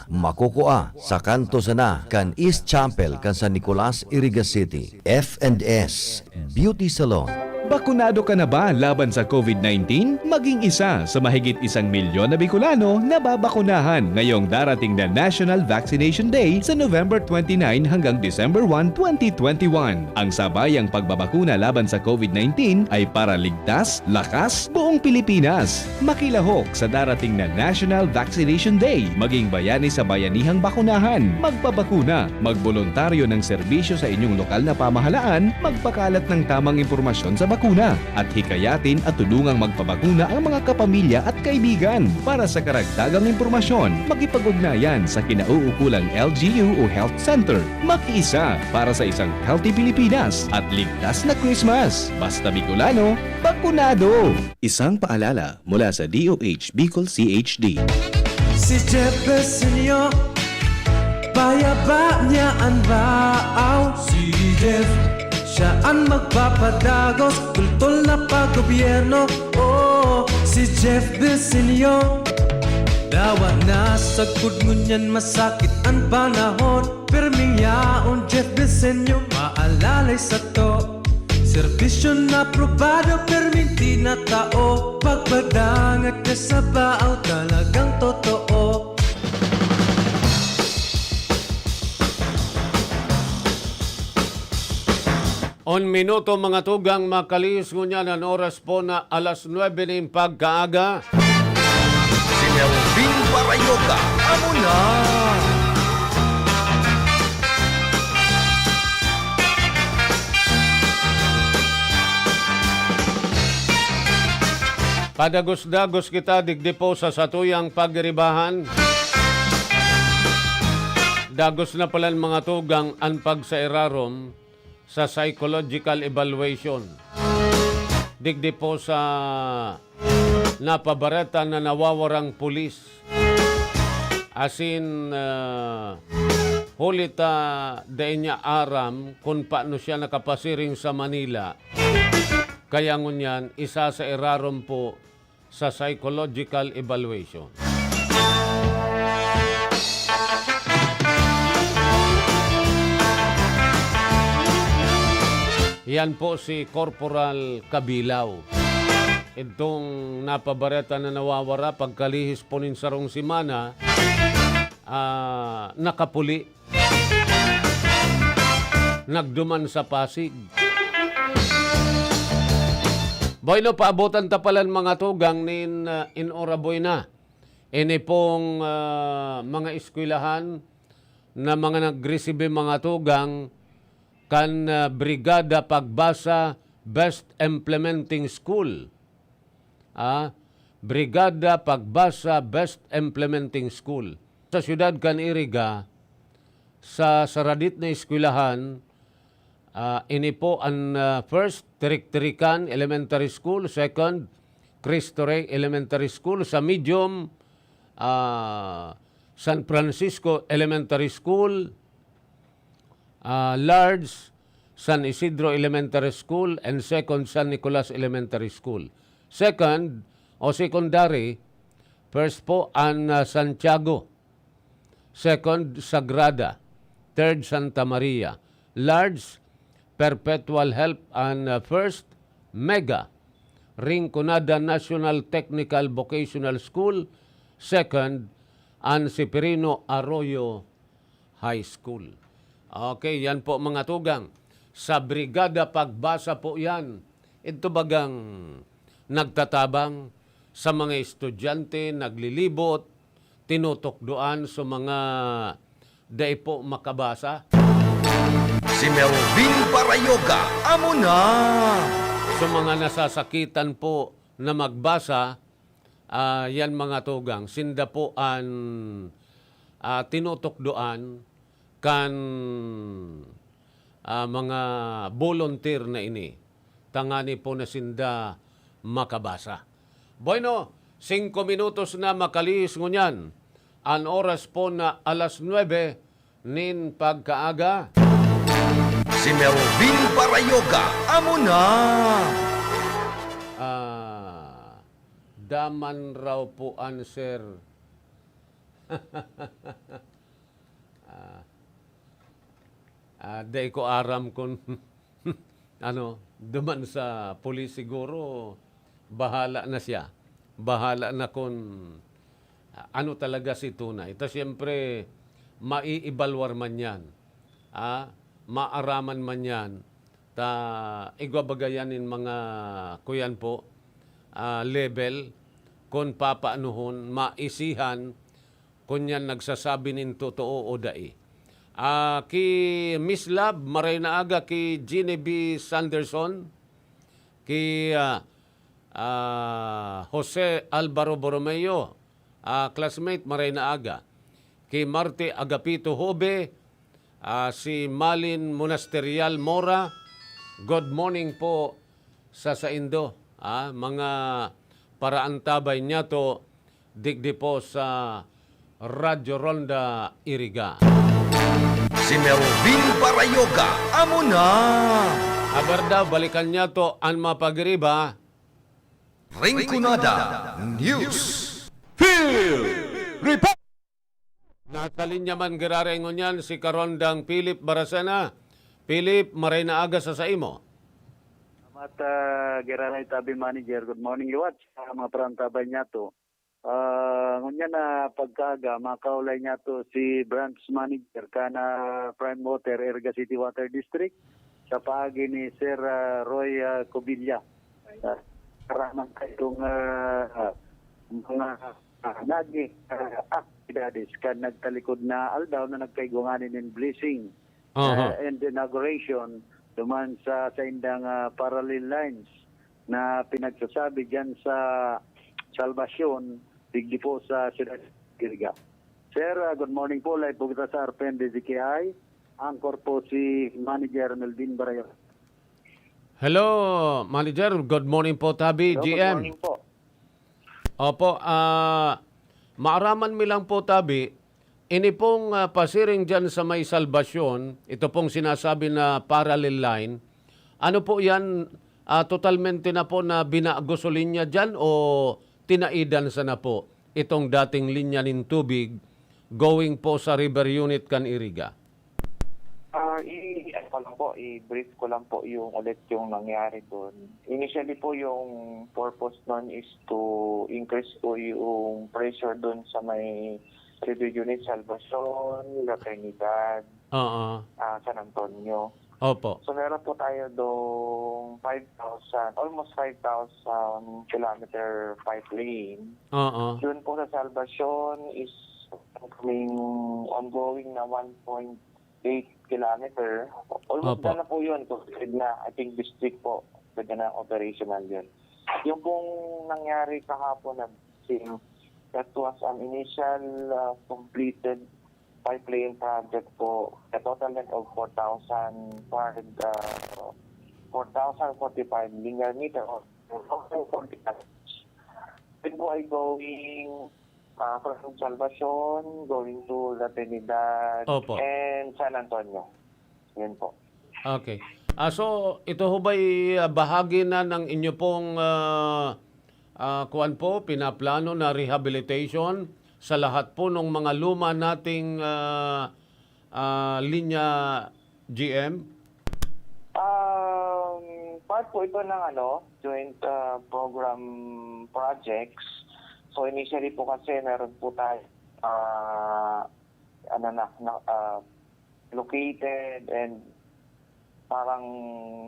Makukua sa kanto sana kan East Chapel kan San Nicolas, Iriga City. F and S Beauty Salon. Bakunado ka na ba laban sa covid nineteen? Maging isa sa mahigit isang milyon na Bicolano na babakunahan ngayong darating na National Vaccination Day sa November twenty-nine hanggang December one, twenty twenty-one. Ang sabayang pagbabakuna laban sa covid nineteen ay para ligtas, lakas, buong Pilipinas. Makilahok sa darating na National Vaccination Day. Maging bayani sa bayanihang bakunahan. Magpabakuna. Magboluntaryo ng serbisyo sa inyong lokal na pamahalaan. Magpakalat ng tamang impormasyon sa bakuna. At hikayatin at tulungang magpabakuna ang mga kapamilya at kaibigan. Para sa karagdagang impormasyon, makipag-ugnayan sa kinauukulang L G U o Health Center. Makiisa para sa isang healthy Pilipinas at ligtas na Christmas. Basta Bicolano, bakunado! Isang paalala mula sa D O H Bicol C H D. Si Jeff Besenyo, payaba niya an baaw. Si Jeff, siya an magpapadagos, tultol na paggobyerno. Oh, si Jeff Besenyo, dawa na sagkod ngunyan masakit an panahon. Perming yaon, Jeff Besenyo, maalalay sato. Serbisyo na aprobado, perming tinatao. Pagpadangat ka sa baaw, talagang totoo. On minuto, mga tugang, makalihis ngunyan an oras po na alas nuebe nin pagkaaga. Si Melvin Barayoga, amo na. Padagos-dagos kita digdi po sa satuyang pagiribahan. Dagos na palan, mga tugang, an pagsairarom sa psychological evaluation digdi po sa napabareta na nawawarang pulis. Asin, ah, huli ta dai niya aram kun paano siya nakapasiring sa Manila. Kaya ngunyan, isasairarom po sa psychological evaluation. Yan po si Corporal Kabilaw. Itong napabareta na nawawara pagkalihis po nin sarong semana, ah, nakapuli. Nagduman sa Pasig. Bueno, paabotan ta palan, mga tugang, nin, ah, enhorabuena. Ini pong, ah, mga eskwelahan na mga nagresibi, mga tugang, kan, ah, Brigada Pagbasa Best Implementing School. Ah, Brigada Pagbasa Best Implementing School. Sa siyudad kan Iriga, sa saradit na eskwelahan, ah, ini po an, ah, first, Tirik-Tirikan Elementary School, second, Cristo Rey Elementary School, sa medium, ah, San Francisco Elementary School, ah, large, San Isidro Elementary School, and second, San Nicolas Elementary School. Second, o secondary, first po an, ah, Santiago, second, Sagrada, third, Santa Maria, large, Perpetual Help, and, ah, first, Mega, Rinconada National Technical Vocational School, second, an Seferino Arroyo High School. Okay, yan po, mga tugang. Sa Brigada Pagbasa po yan. Ito bagang nagtatabang sa mga estudyante, naglilibot, tinutukdoan sa mga dai po makabasa. Si Melvin Barayoga, amo na! Sa mga nasasakitan po na magbasa, ah, yan, mga tugang, sinda po an, ah, tinutukdoan kan, ah, mga volunteer na ini, tangani po na sinda makabasa. Bueno, singko minutos na makalihis ngunyan. An oras po na alas nuebe nin pagkaaga. Si Melvin Parayoga, amo na. Ah, daman raw po an sir. Ah, ah, dai ko aram kun ano, duman sa pulis siguro, bahala na siya. Bahala na kun, ah, ano talaga si tunay. Ta siyempre, maiibalwar man yan. Ah, maaraman man yan. Ta igwa baga yan in mga, kuyan po, ah, level, kun papaanohon, maisihan, kun yan nagsasabi nin totoo o dai. Ah, ki Miss Love, maray na aga, ki Jeannie B Sanderson, ki, ah, ah, Jose Alvaro Borromeo, ah, classmate, maray na aga, ki Marte Agapito Hobe, ah, si Malin Monasterial Mora, good morning po sa saindo, ah, mga paraantabay niyato, digdi po sa Radyo Ronda Iriga. Si Melvin Parayoga, amo na. Aber daw, balikan niyato an mga pag-iriba. Rinconada News. Field Report! Nasa linya man giraray ngunyan si Karondang Philip Baracena. Philip, maray na aga sa saimo. Salamat, ah, giraray tabi manager. Good morning liwat sa mga parantabay niyato. Ah, ngunyan na pagkaaga, makaulay niyato si branch manager kan Prime Water, Iriga City Water District, sa paagi ni Sir, ah, Roy, ah, Cubilla. Ah, para man kaitong, ah, mga, ah, naging, ah, aktibidades kan nagtalikod na aldaw na nagkaigwa ngani nin blessing, Aha. ah, and inauguration duman sa saindang, ah, parallel lines na pinagsasabi diyan sa Salvacion, digdi po sa Siyudad Iriga. Sir, ah, good morning po. Live po kita sa R P N D Z K I. Anchor po si Manager Melvin Barayon. Hello, Manager. Good morning po, tabi, Hello, good G M. morning po. Opo, ah, maaraman mi lang po, tabi, ini pong, ah, pasiring diyan sa may Salvacion, ito pong sinasabi na parallel line, ano po yan, ah, totalmente na po na binagos o linya diyan o tinaidan sana po itong dating linya nin tubig going po sa river unit kan Iriga? Ah, i-, ano ko lang po, i-brief ko lang po yung ulit yung nangyari dun. Initially po, yung purpose nun is to increase po yung pressure dun sa may river unit, Salvacion, La Trinidad, Oo. ah, San Antonio. Opo. So, meron po tayo dong five thousand, almost five thousand kilometer pipeline. Oo. Yun po sa Salvacion is ongoing na one point eight kilometer. Almost Opo. done na po yun. Completed na. I think this week po, pwede na operational yun. Yung pong nangyari kahapon na same, that was an initial, uh, completed pipeline project po. A total length of four thousand four hundred, uh, four thousand forty-five linear meter or four thousand forty-five. Yun po ay going, uh, from Salvacion, going to La Trinidad Opo. and San Antonio. Yun po. Okay. Ah, so, ito ho ba'y, ah, bahagi na ng inyo pong, ah, ah, kuwan po, pinaplano na rehabilitation sa lahat po ng mga luma nating, ah, ah, linya, G M? Um, part po ito ng ano, joint, ah, program projects. So, initially po kasi meron po tayo, ah, ano na, na, ah, located and parang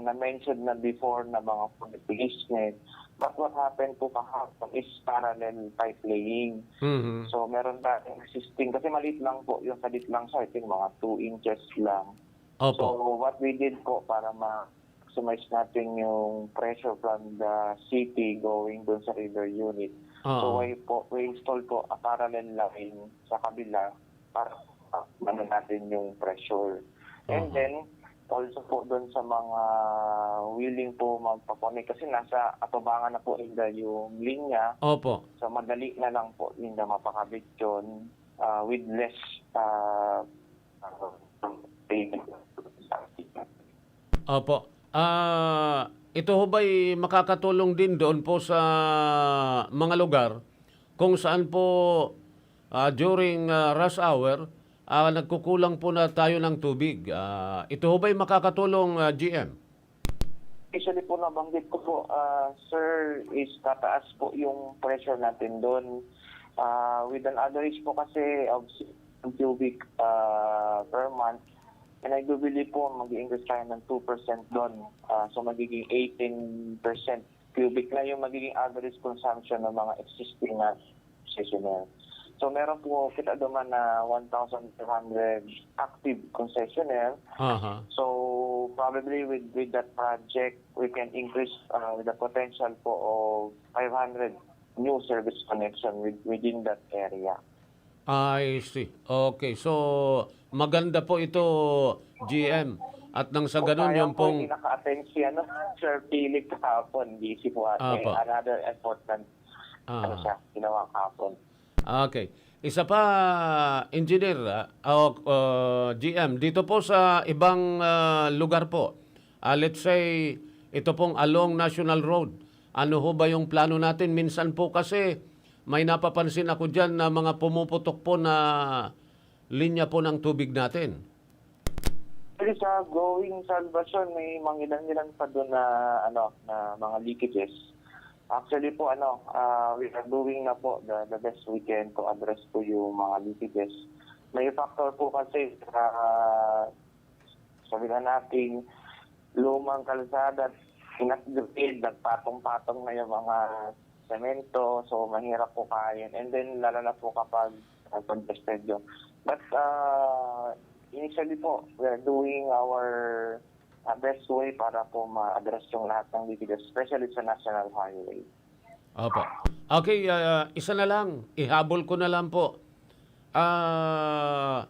na-mention na before na mga food replacement. But what happened po kahapon is parallel pipe laying. Mhm. So, meron tayong existing, kasi maliit lang po, yung salit lang siya, I think mga two inches lang. Opo. So, what we did po para ma-maximize natin yung pressure from the city going dun sa river unit. Oo. So, we po, we install po a parallel line sa kabila para, ah, ano natin yung pressure. And Aha. then, also po dun sa mga willing po magpa-connect, kasi nasa atubangan na po ninda yung linya. Opo. So, madali na lang po ninda mapakabit yun, ah, with less, ah, ah, payment. Opo. Ah, ito ho ba'y makakatulong din doon po sa mga lugar kung saan po, ah, during, ah, rush hour, ah, nagkukulang po na tayo ng tubig? Ah, ito ho ba'y makakatulong, ah, G M? Actually po, nabanggit ko po, ah, sir, is tataas po yung pressure natin doon. Ah, with an average po kasi of six cubic, ah, per month, and I do believe po mag-i-increase tayo ng two percent doon. Ah, so, magiging eighteen percent cubic na yung magiging average consumption ng mga existing na concessionaire. So, meron po kita duman na one thousand five hundred active concessionaire. Aha. So, probably with, with that project, we can increase, uh, with the potential po of five hundred new service connection with, within that area. I see. Okay. So, maganda po ito, G M. At nang sa Kung ganun, kaya yung po, pong hindi naka-attend si, ano, Sir Philip kahapon, busy po ata. Apo. Another important, ano Aha. siya, ginawa kahapon. Okay. Isa pa, Engineer, ah, o, ah, G M, dito po sa ibang, ah, lugar po, ah, let's say, ito pong along National Road, ano ho ba yung plano natin? Minsan po kasi, may napapansin ako diyan na mga pumuputok po na linya po ng tubig natin. Actually, sa Going Salvacion, may mangilan-ngilan pa doon na, ano, na mga leakages. Actually po, ano, ah, we are doing na po the, the best we can to address po yung mga leakages. May factor po kasi sa, sabi na natin, lumang kalsada, in-upgrade, nagpatong-patong na yung mga semento, so mahirap po kain. And then, lalo na po kapag, ah, congested yung. But, ah, initially po, we are doing our, ah, best way para po ma-address yung lahat ng leakages, especially sa National Highway. Opo. Okay, ah, isa na lang, ihabol ko na lang po. Ah,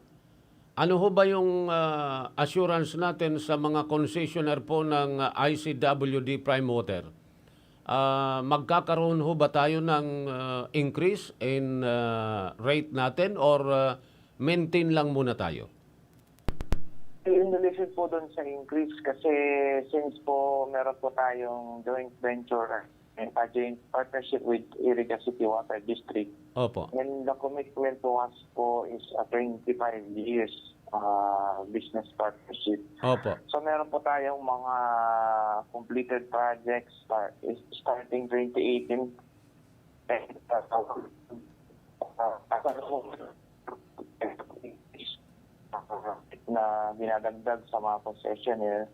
ano ho ba yung, ah, assurance natin sa mga concessionaire po ng, ah, I C W D Prime Water? Ah, magkakaroon ho ba tayo ng, ah, increase in, ah, rate natin or, ah, maintain lang muna tayo? In relation po doon sa increase, kasi since po meron po tayong joint venture, a joint partnership with Iriga City Water District, Opo. and the commitment to us po is a twenty-five years, ah, business partnership. Opo. So, meron po tayong mga completed projects start, starting twenty eighteen, and, ah, ah, na dinadagdag sa mga concessionaire.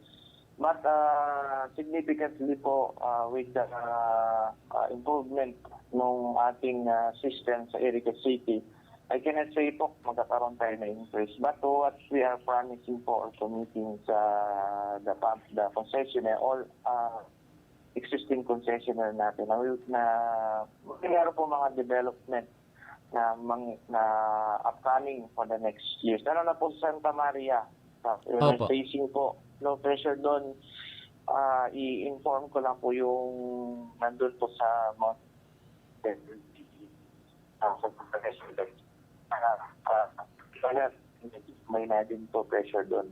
But, ah, significantly po, ah, with the, ah, ah, improvement nung ating, ah, system sa Iriga City, I cannot say po magkakaroon tayo ng increase. But what we are promising po or committing sa the pub-, the concessionaire, all, ah, existing concessionaire natin na, na meron po mga development na mang-, na upcoming for the next years. Lalo na po sa Santa Maria, sa Opo. Facing po, low pressure doon. Ah, i-inform ko lang po yung nandun po sa Mount, ah, sa, ah, ah, may na din po pressure doon.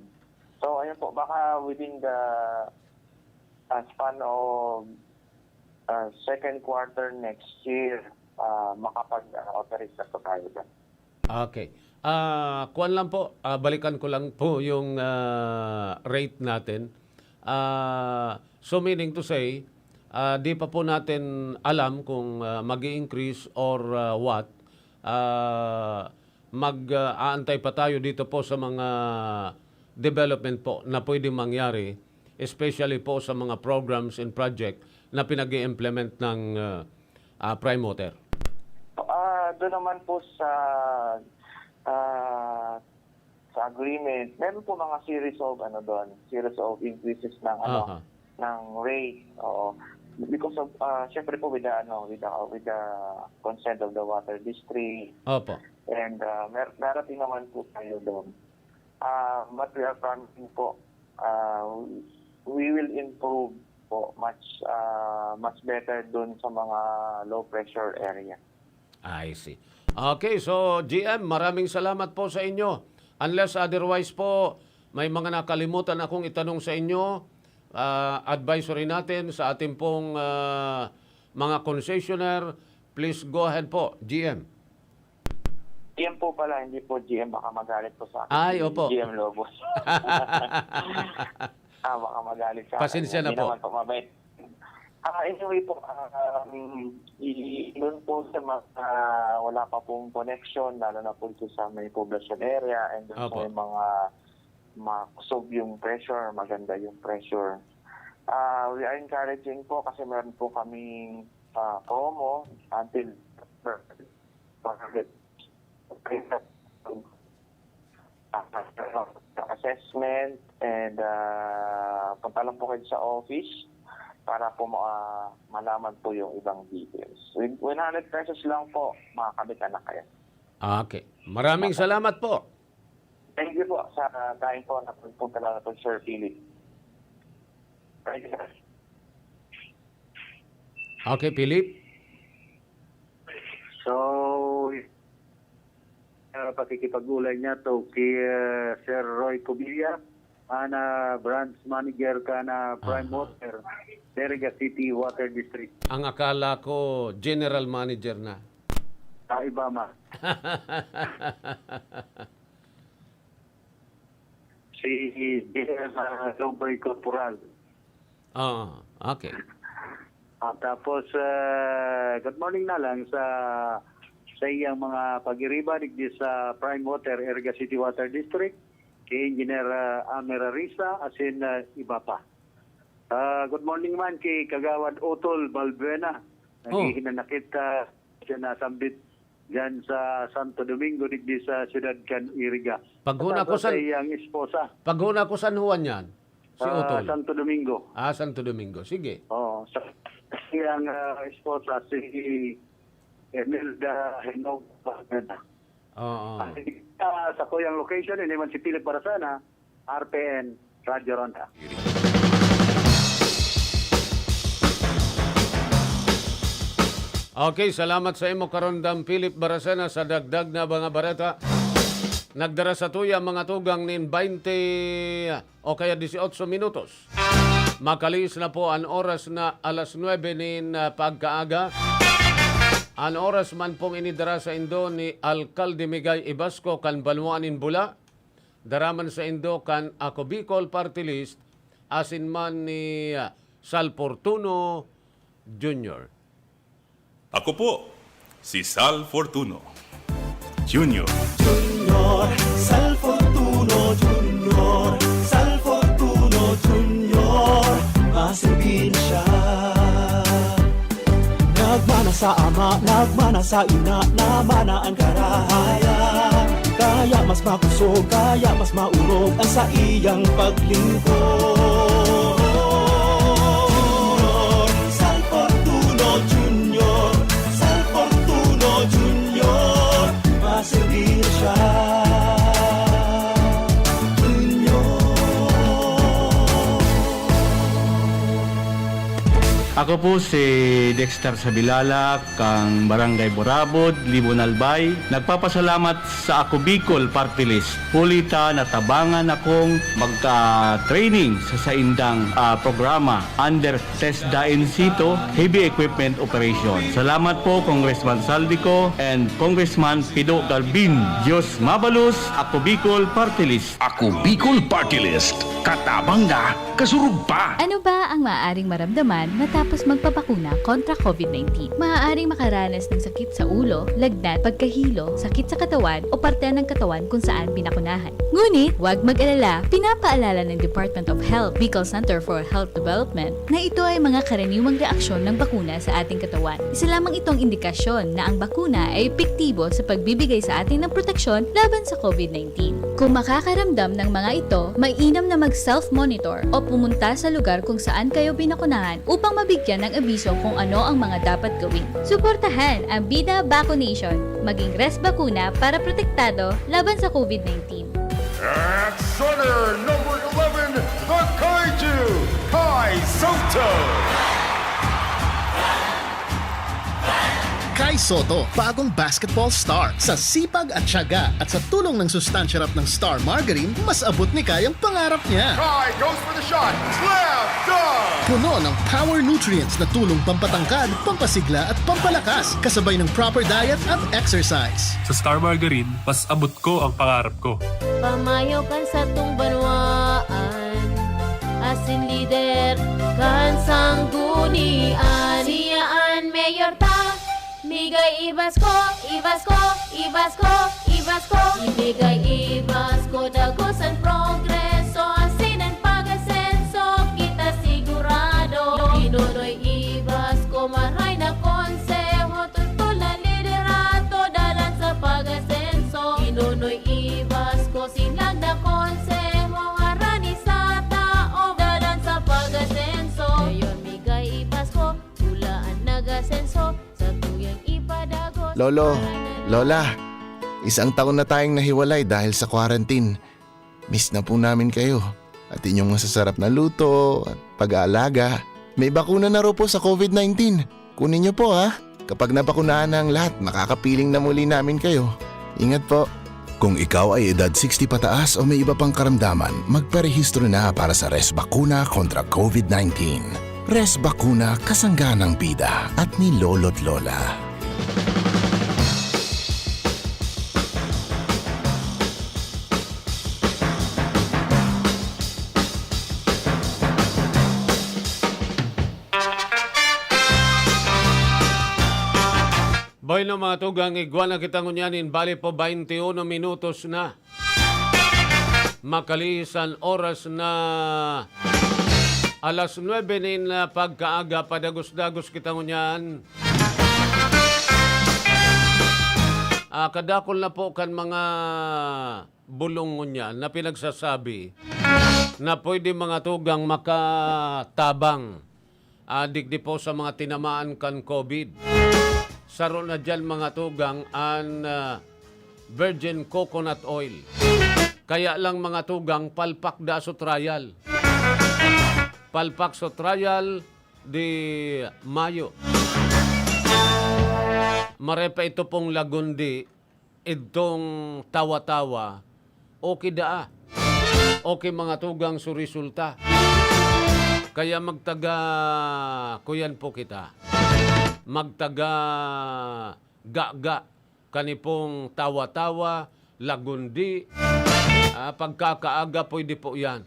So, ayun po, baka within the, ah, span of, ah, second quarter next year, ah, makapag, ah, authorize na po tayo dyan. Okay. Ah, kuwan lang po, ah, balikan ko lang po yung, ah, rate natin. Ah, so meaning to say, ah, di pa po natin alam kung, ah, mag-i-increase or, ah, what. Ah, mag, ah, aantay pa tayo dito po sa mga development po na pwedeng mangyari, especially po sa mga programs and project na pinag-i-implement ng, ah, ah, Prime Water. Ah, doon naman po sa, ah, sa agreement, meron po mga series of, ano doon, series of increases ng, ano, Aha. ng rate. Oo. Because of, ah, syempre po with the, ano, with the, with the consent of the water district. Opo. And, ah, mer-, darating naman po tayo doon. Ah, but we are promising po, ah, we will improve po much, ah, much better dun sa mga low pressure area. I see. Okay, so G M, maraming salamat po sa inyo. Unless otherwise po, may mga nakalimutan akong itanong sa inyo, ah, advisory natin, sa ating pong, ah, mga concessionaire, please go ahead po, G M. G M po pala, hindi po G M, baka magalit po sa akin Ay, si opo. G M Lobos. Ah, baka magalit sa akin. Pasensya na Hindi po. naman po, mabait. Ah, anyway po, ah, um, i-, doon po sa mga wala pa pong connection, lalo na po dito sa may poblasyon area, and doon po Opo. yung mga makusog yung pressure, maganda yung pressure. Ah, we are encouraging po kasi meron po kaming, ah, promo until assessment and, ah, punta lang po kayo sa office para po ma-, malaman po yung ibang details. With one hundred pesos lang po, makakabit na kayo. Okay. Maraming Opo. salamat po. Thank you po sa time po na pagpunta lang po, Sir Philip. Thank you, sir. Okay, Philip? So, ah, pakikipag-ulay niya to kay, ah, Sir Roy Cubilla, ana branch manager kan Prime Aha. Water, Deriga City Water District. Ang akala ko, general manager na. Ah, iba ma. Si J M Lobay Corporal. Oo, okay. Ah, tapos, ah, good morning na lang sa, sa iyang mga pag-iriba digdi sa Prime Water, Deriga City Water District, kay Engineer, ah, Amer Arisa, asin, ah, iba pa. Ah, good morning man kay Kagawad Otol Balbuena. Oh. Naghihinanakit, ah, siya nasambit diyan sa Santo Domingo, digdi sa siyudad kan Deriga. Paghuna At ko sa san-, iyang esposa. Paghuna ko San Juan yan, si Ah, Otol. Santo Domingo. Ah, Santo Domingo. Sige. Oo, sa iyang, ah, esposa, si Imelda Hinoba. Oo. Ah, sa kuyang location, ini man si Philip Barasana, R P N, Radyo Ronda. Okay, salamat sa imo, Karondang Philip Barasana, sa dagdag na mga bareta. Nagdara sa tuya mga tugang nin baynte o kaya dieciocho minutos. Makalihis na po an oras na alas nuebe nin, ah, pagkaaga. An oras man pong inidara saindo ni Alkalde Migay Ibasco kan banwaan nin Bula. Dara man saindo kan Ako Bicol Party List asin man ni, ah, Sal Fortuno Junior. Ako po, si Sal Fortuno Junior. Junior, Sal Fortuno Junior, Sal Fortuno Junior, maserbir siya. Nagmana sa ama, nagmana sa ina, namana an karahayan. Kaya mas makusog, kaya mas maurog ang saiyang paglingkod. Sal Fortuno Junior, Sal Fortuno Junior, maserbir siya. Junior. Ako po si Dexter Sabilala, kan Barangay Burabod, Libon, Albay. Nagpapasalamat sa Ako Bicol Party List. Huli ta natabangan akong magka-training sa saindang, ah, programa under TESDA in situ, Heavy Equipment Operation. Salamat po, Congressman Saldico and Congressman Pido Galvin. Diyos mabalos, Ako Bicol Party List. Ako Bicol Party List. Katabang na, kasurog pa. Ano ba ang maaaring maramdaman matapos magpabakuna kontra COVID nineteen? Maaaring makaranas ng sakit sa ulo, lagnat, pagkahilo, sakit sa katawan o parte ng katawan kung saan binakunahan. Ngunit, huwag mag-alala, pinapaalala ng Department of Health, Bicol Center for Health Development, na ito ay mga karaniwang reaksyon ng bakuna sa ating katawan. Isa lamang itong indikasyon na ang bakuna ay epektibo sa pagbibigay sa atin ng proteksyon laban sa COVID nineteen. Kung makakaramdam ng mga ito, mainam na mag-self-monitor o pumunta sa lugar kung saan kayo binakunahan upang mabigyan ng abiso kung ano ang mga dapat gawin. Suportahan ang Bida Vaccination. Maging res bakuna para protektado laban sa COVID nineteen. At starter number eleven, the Kaiju, Kai Soto. Kai Soto, bagong basketball star. Sa sipag at tiyaga at sa tulong ng sustansya rap ng Star Margarine, mas abot ni Kai ang pangarap niya. Kai goes for the shot. Slam dunk! Puno ng power nutrients na tulong pampatangkad, pampasigla at pampalakas, kasabay ng proper diet at exercise. Sa Star Margarine, mas abot ko ang pangarap ko. Pamayo kan satong banwaan, asin lider kan sanggunian. Siya an mayor ta, migay ibas ko, ibas ko, ibas ko, ibas ko. Ibigay ibas ko, dagos an progreso, asin an pag-asenso, kita sigurado. Inonoy ibas ko, maray na konseho, totol na liderato, dalan sa pag-asenso. Inonoy ibas ko, sinag na konseho, harani sa tao, dalan sa pag-asenso. Ngayon, migay ibas ko, pula an nag-asenso, sa tuyang ipadagos. Lolo, Lola, isang taon na tayong nahiwalay dahil sa quarantine. Miss na po namin kayo. At inyong masasarap na luto at pag-aalaga. May bakuna na raw po sa covid nineteen. Kunin niyo po, ha? Kapag nabakunahan na ang lahat, makakapiling na muli namin kayo. Ingat po. Kung ikaw ay edad sixty pataas o may iba pang karamdaman, magparehistro na para sa Res Bakuna kontra covid nineteen. Res Bakuna, kasangga ng bida at ni Lolo't Lola. Bueno, mga tugang, igwa na kita ngunyan, in bali po, bainti uno minutos na. Makalihis an oras na alas nuebe nin, ah, pagkaaga, padagos-dagos kita ngunyan. Ah, kadakol na po kan mga bulong ngunyan na pinagsasabi na pwede mga tugang makatabang, ah, digdi po sa mga tinamaan kan covid. Saro na diyan, mga tugang, an, ah, virgin coconut oil. Kaya lang, mga tugang, palpak da so trial. Palpak so trial di mayo. Maray pa ito pong lagundi, idtong tawa-tawa, okay daa. Okay, mga tugang, so resulta. Kaya magtaga, kuyan po kita. Magtaga gaga, kani pong tawa-tawa, lagundi, ah, pagkakaaga, pwede po yan.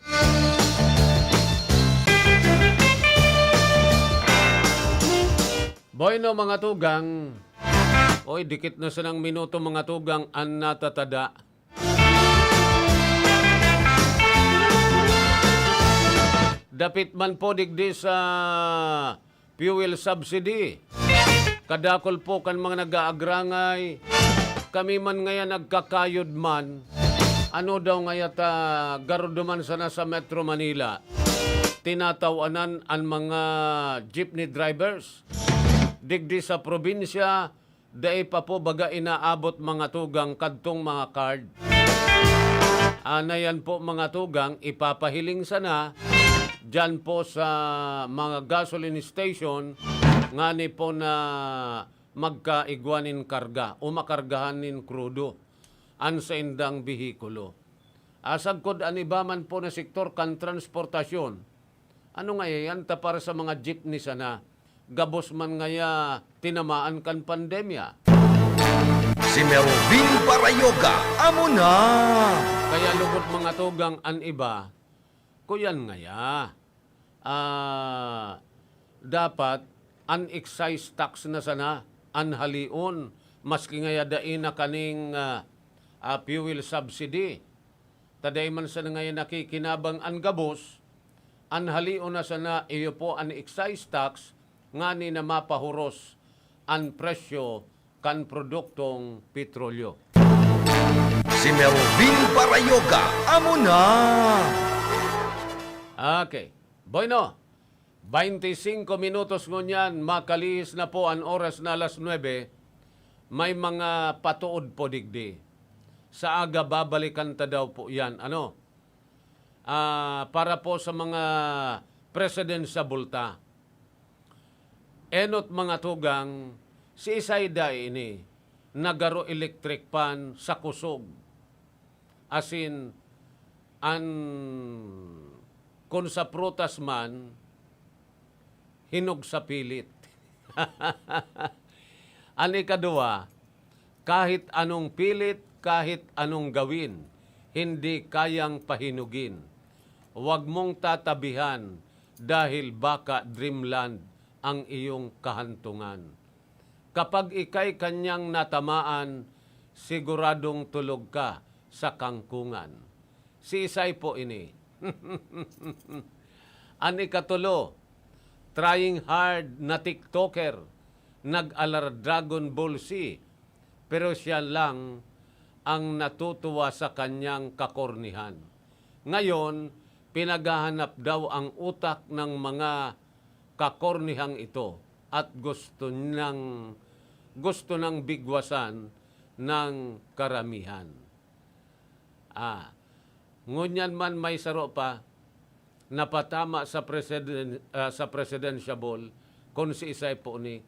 Bueno, mga tugang. Oy, dikit na sanang minuto, mga tugang, an natatada. Dapit man po digdi sa fuel subsidy. Kadakol po kan mga nag-aagrangay. Kami man ngayan nagkakayod man. Ano daw ngaya ta, garo duman sana sa Metro Manila, tinatawanan an mga jeepney drivers. Digdi sa probinsya, dai pa po baga inaabot, mga tugang, kadtong mga card. Ana yan po, mga tugang, ipapahiling sana diyan po sa mga gasoline station ngani po na magkaigwa nin karga o makargahan nin krudo an saindang behikulo. Asagkod an iba man po na sektor kan transportasyon, ano ngaya yan ta para sa mga jeepney sana, gabos man ngaya tinamaan kan pandemya? Si Melvin Parayoga, amo na! Kaya lugod, mga tugang, an iba, kuyan ngaya. Ah, dapat an excise tax na sana an halion, maski ngaya dai na kaning, ah, ah, fuel subsidy. Ta dai man sana ngayon nakikinabang an gabos, an halion na sana iyo po an excise tax ngani na mapahuros an presyo kan produktong petrolyo. Si Melvin Parayoga, amo na! Okay. Bueno, bainti singko minutos ngunyan, makalihis na po an oras na alas nuebe. May mga patood po digdi. Sa aga, babalikan ta daw po yan. Ano? Ah, para po sa mga presidential bulta. Enot, mga tugang, Siisay daa ini na garo electric fan sa kusog? Asin an, kun sa prutas man, hinog sa pilit. An ikaduwa, kahit anong pilit, kahit anong gawin, hindi kayang pahinugin. Huwag mong tatabihan dahil baka dreamland ang iyong kahantungan. Kapag ika'y kanyang natamaan, siguradong tulog ka sa kangkungan. Siisay po ini? An ikatulo, trying hard na TikToker, nag-alar Dragon Ball Z, pero siya lang ang natutuwa sa kanyang kakornihan. Ngayon, pinaghahanap daw ang utak ng mga kakornihang ito at gusto nang, gusto nang bigwasan ng karamihan. Ah, ngunyan man may saro pa napatama sa presiden-, ah, sa presidentiable, kun siisay po ni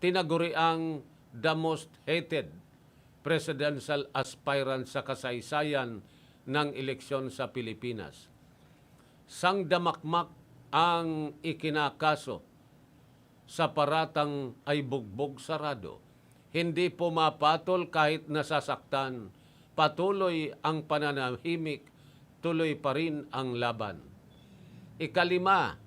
tinaguriang the most hated presidential aspirant sa kasaysayan ng eleksyon sa Pilipinas. Sangdamakmak ang ikinakaso sa paratang ay bugbog sarado. Hindi pumapatol kahit nasasaktan. Patuloy ang pananahimik, tuloy pa rin ang laban. Ikalima,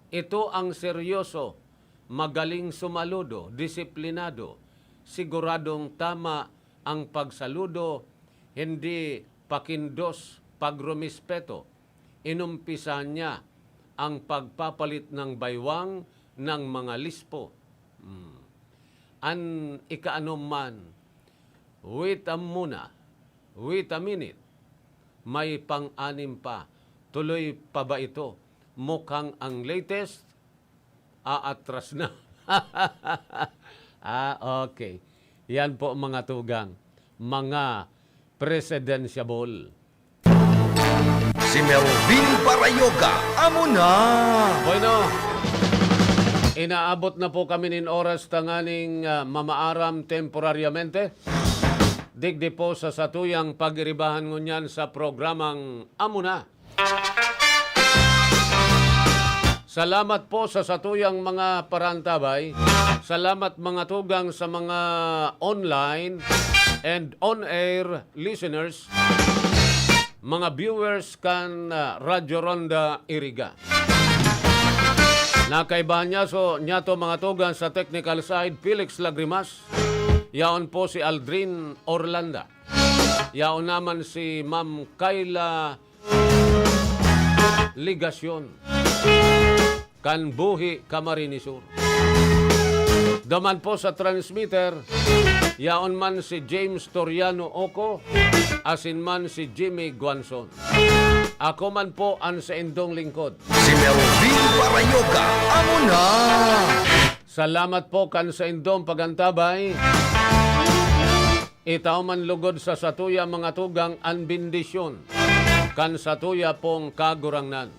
ito ang seryoso, magaling sumaludo, disiplinado, siguradong tama ang pagsaludo, hindi pakindos, pagrumispeto. Inumpisahan niya ang pagpapalit ng baywang ng mga lispo. Hmm. An ikaanom man, wait a muna, wait a minute. May pang-anim pa. Tuloy pa ba ito? Mukhang ang latest, aatras na. Ah, okay. Yan po, mga tugang, mga presidentiable. Si Melvin Parayoga, amo na. Bueno, inaabot na po kami nin oras tanganing, ah, mamaaram temporaryamente. Digdi po sa satuyang pag-iribahan ngunyan sa programang Amo Na. Salamat po sa satuyang mga parantabay. Salamat, mga tugang, sa mga online and on-air listeners, mga viewers kan, ah, Radyo Ronda Iriga. Nakaibahan niya, so, niyato, mga tugang, sa technical side, Felix Lagrimas. Yaon po si Aldrin Orlanda. Yaon naman si Ma'am Kayla Ligacion, kan Buhi, Camarines Sur. Duman po sa transmitter, yaon man si James Toriano Oco, asin man si Jimmy Guanzon. Ako man po an saindong lingkod. Si Melvin Parayoga, amo na. Salamat po kan saindong pagantabay. Itao man lugod sa satuya, mga tugang, an bendisyon kan satuya pong Kagurangnan.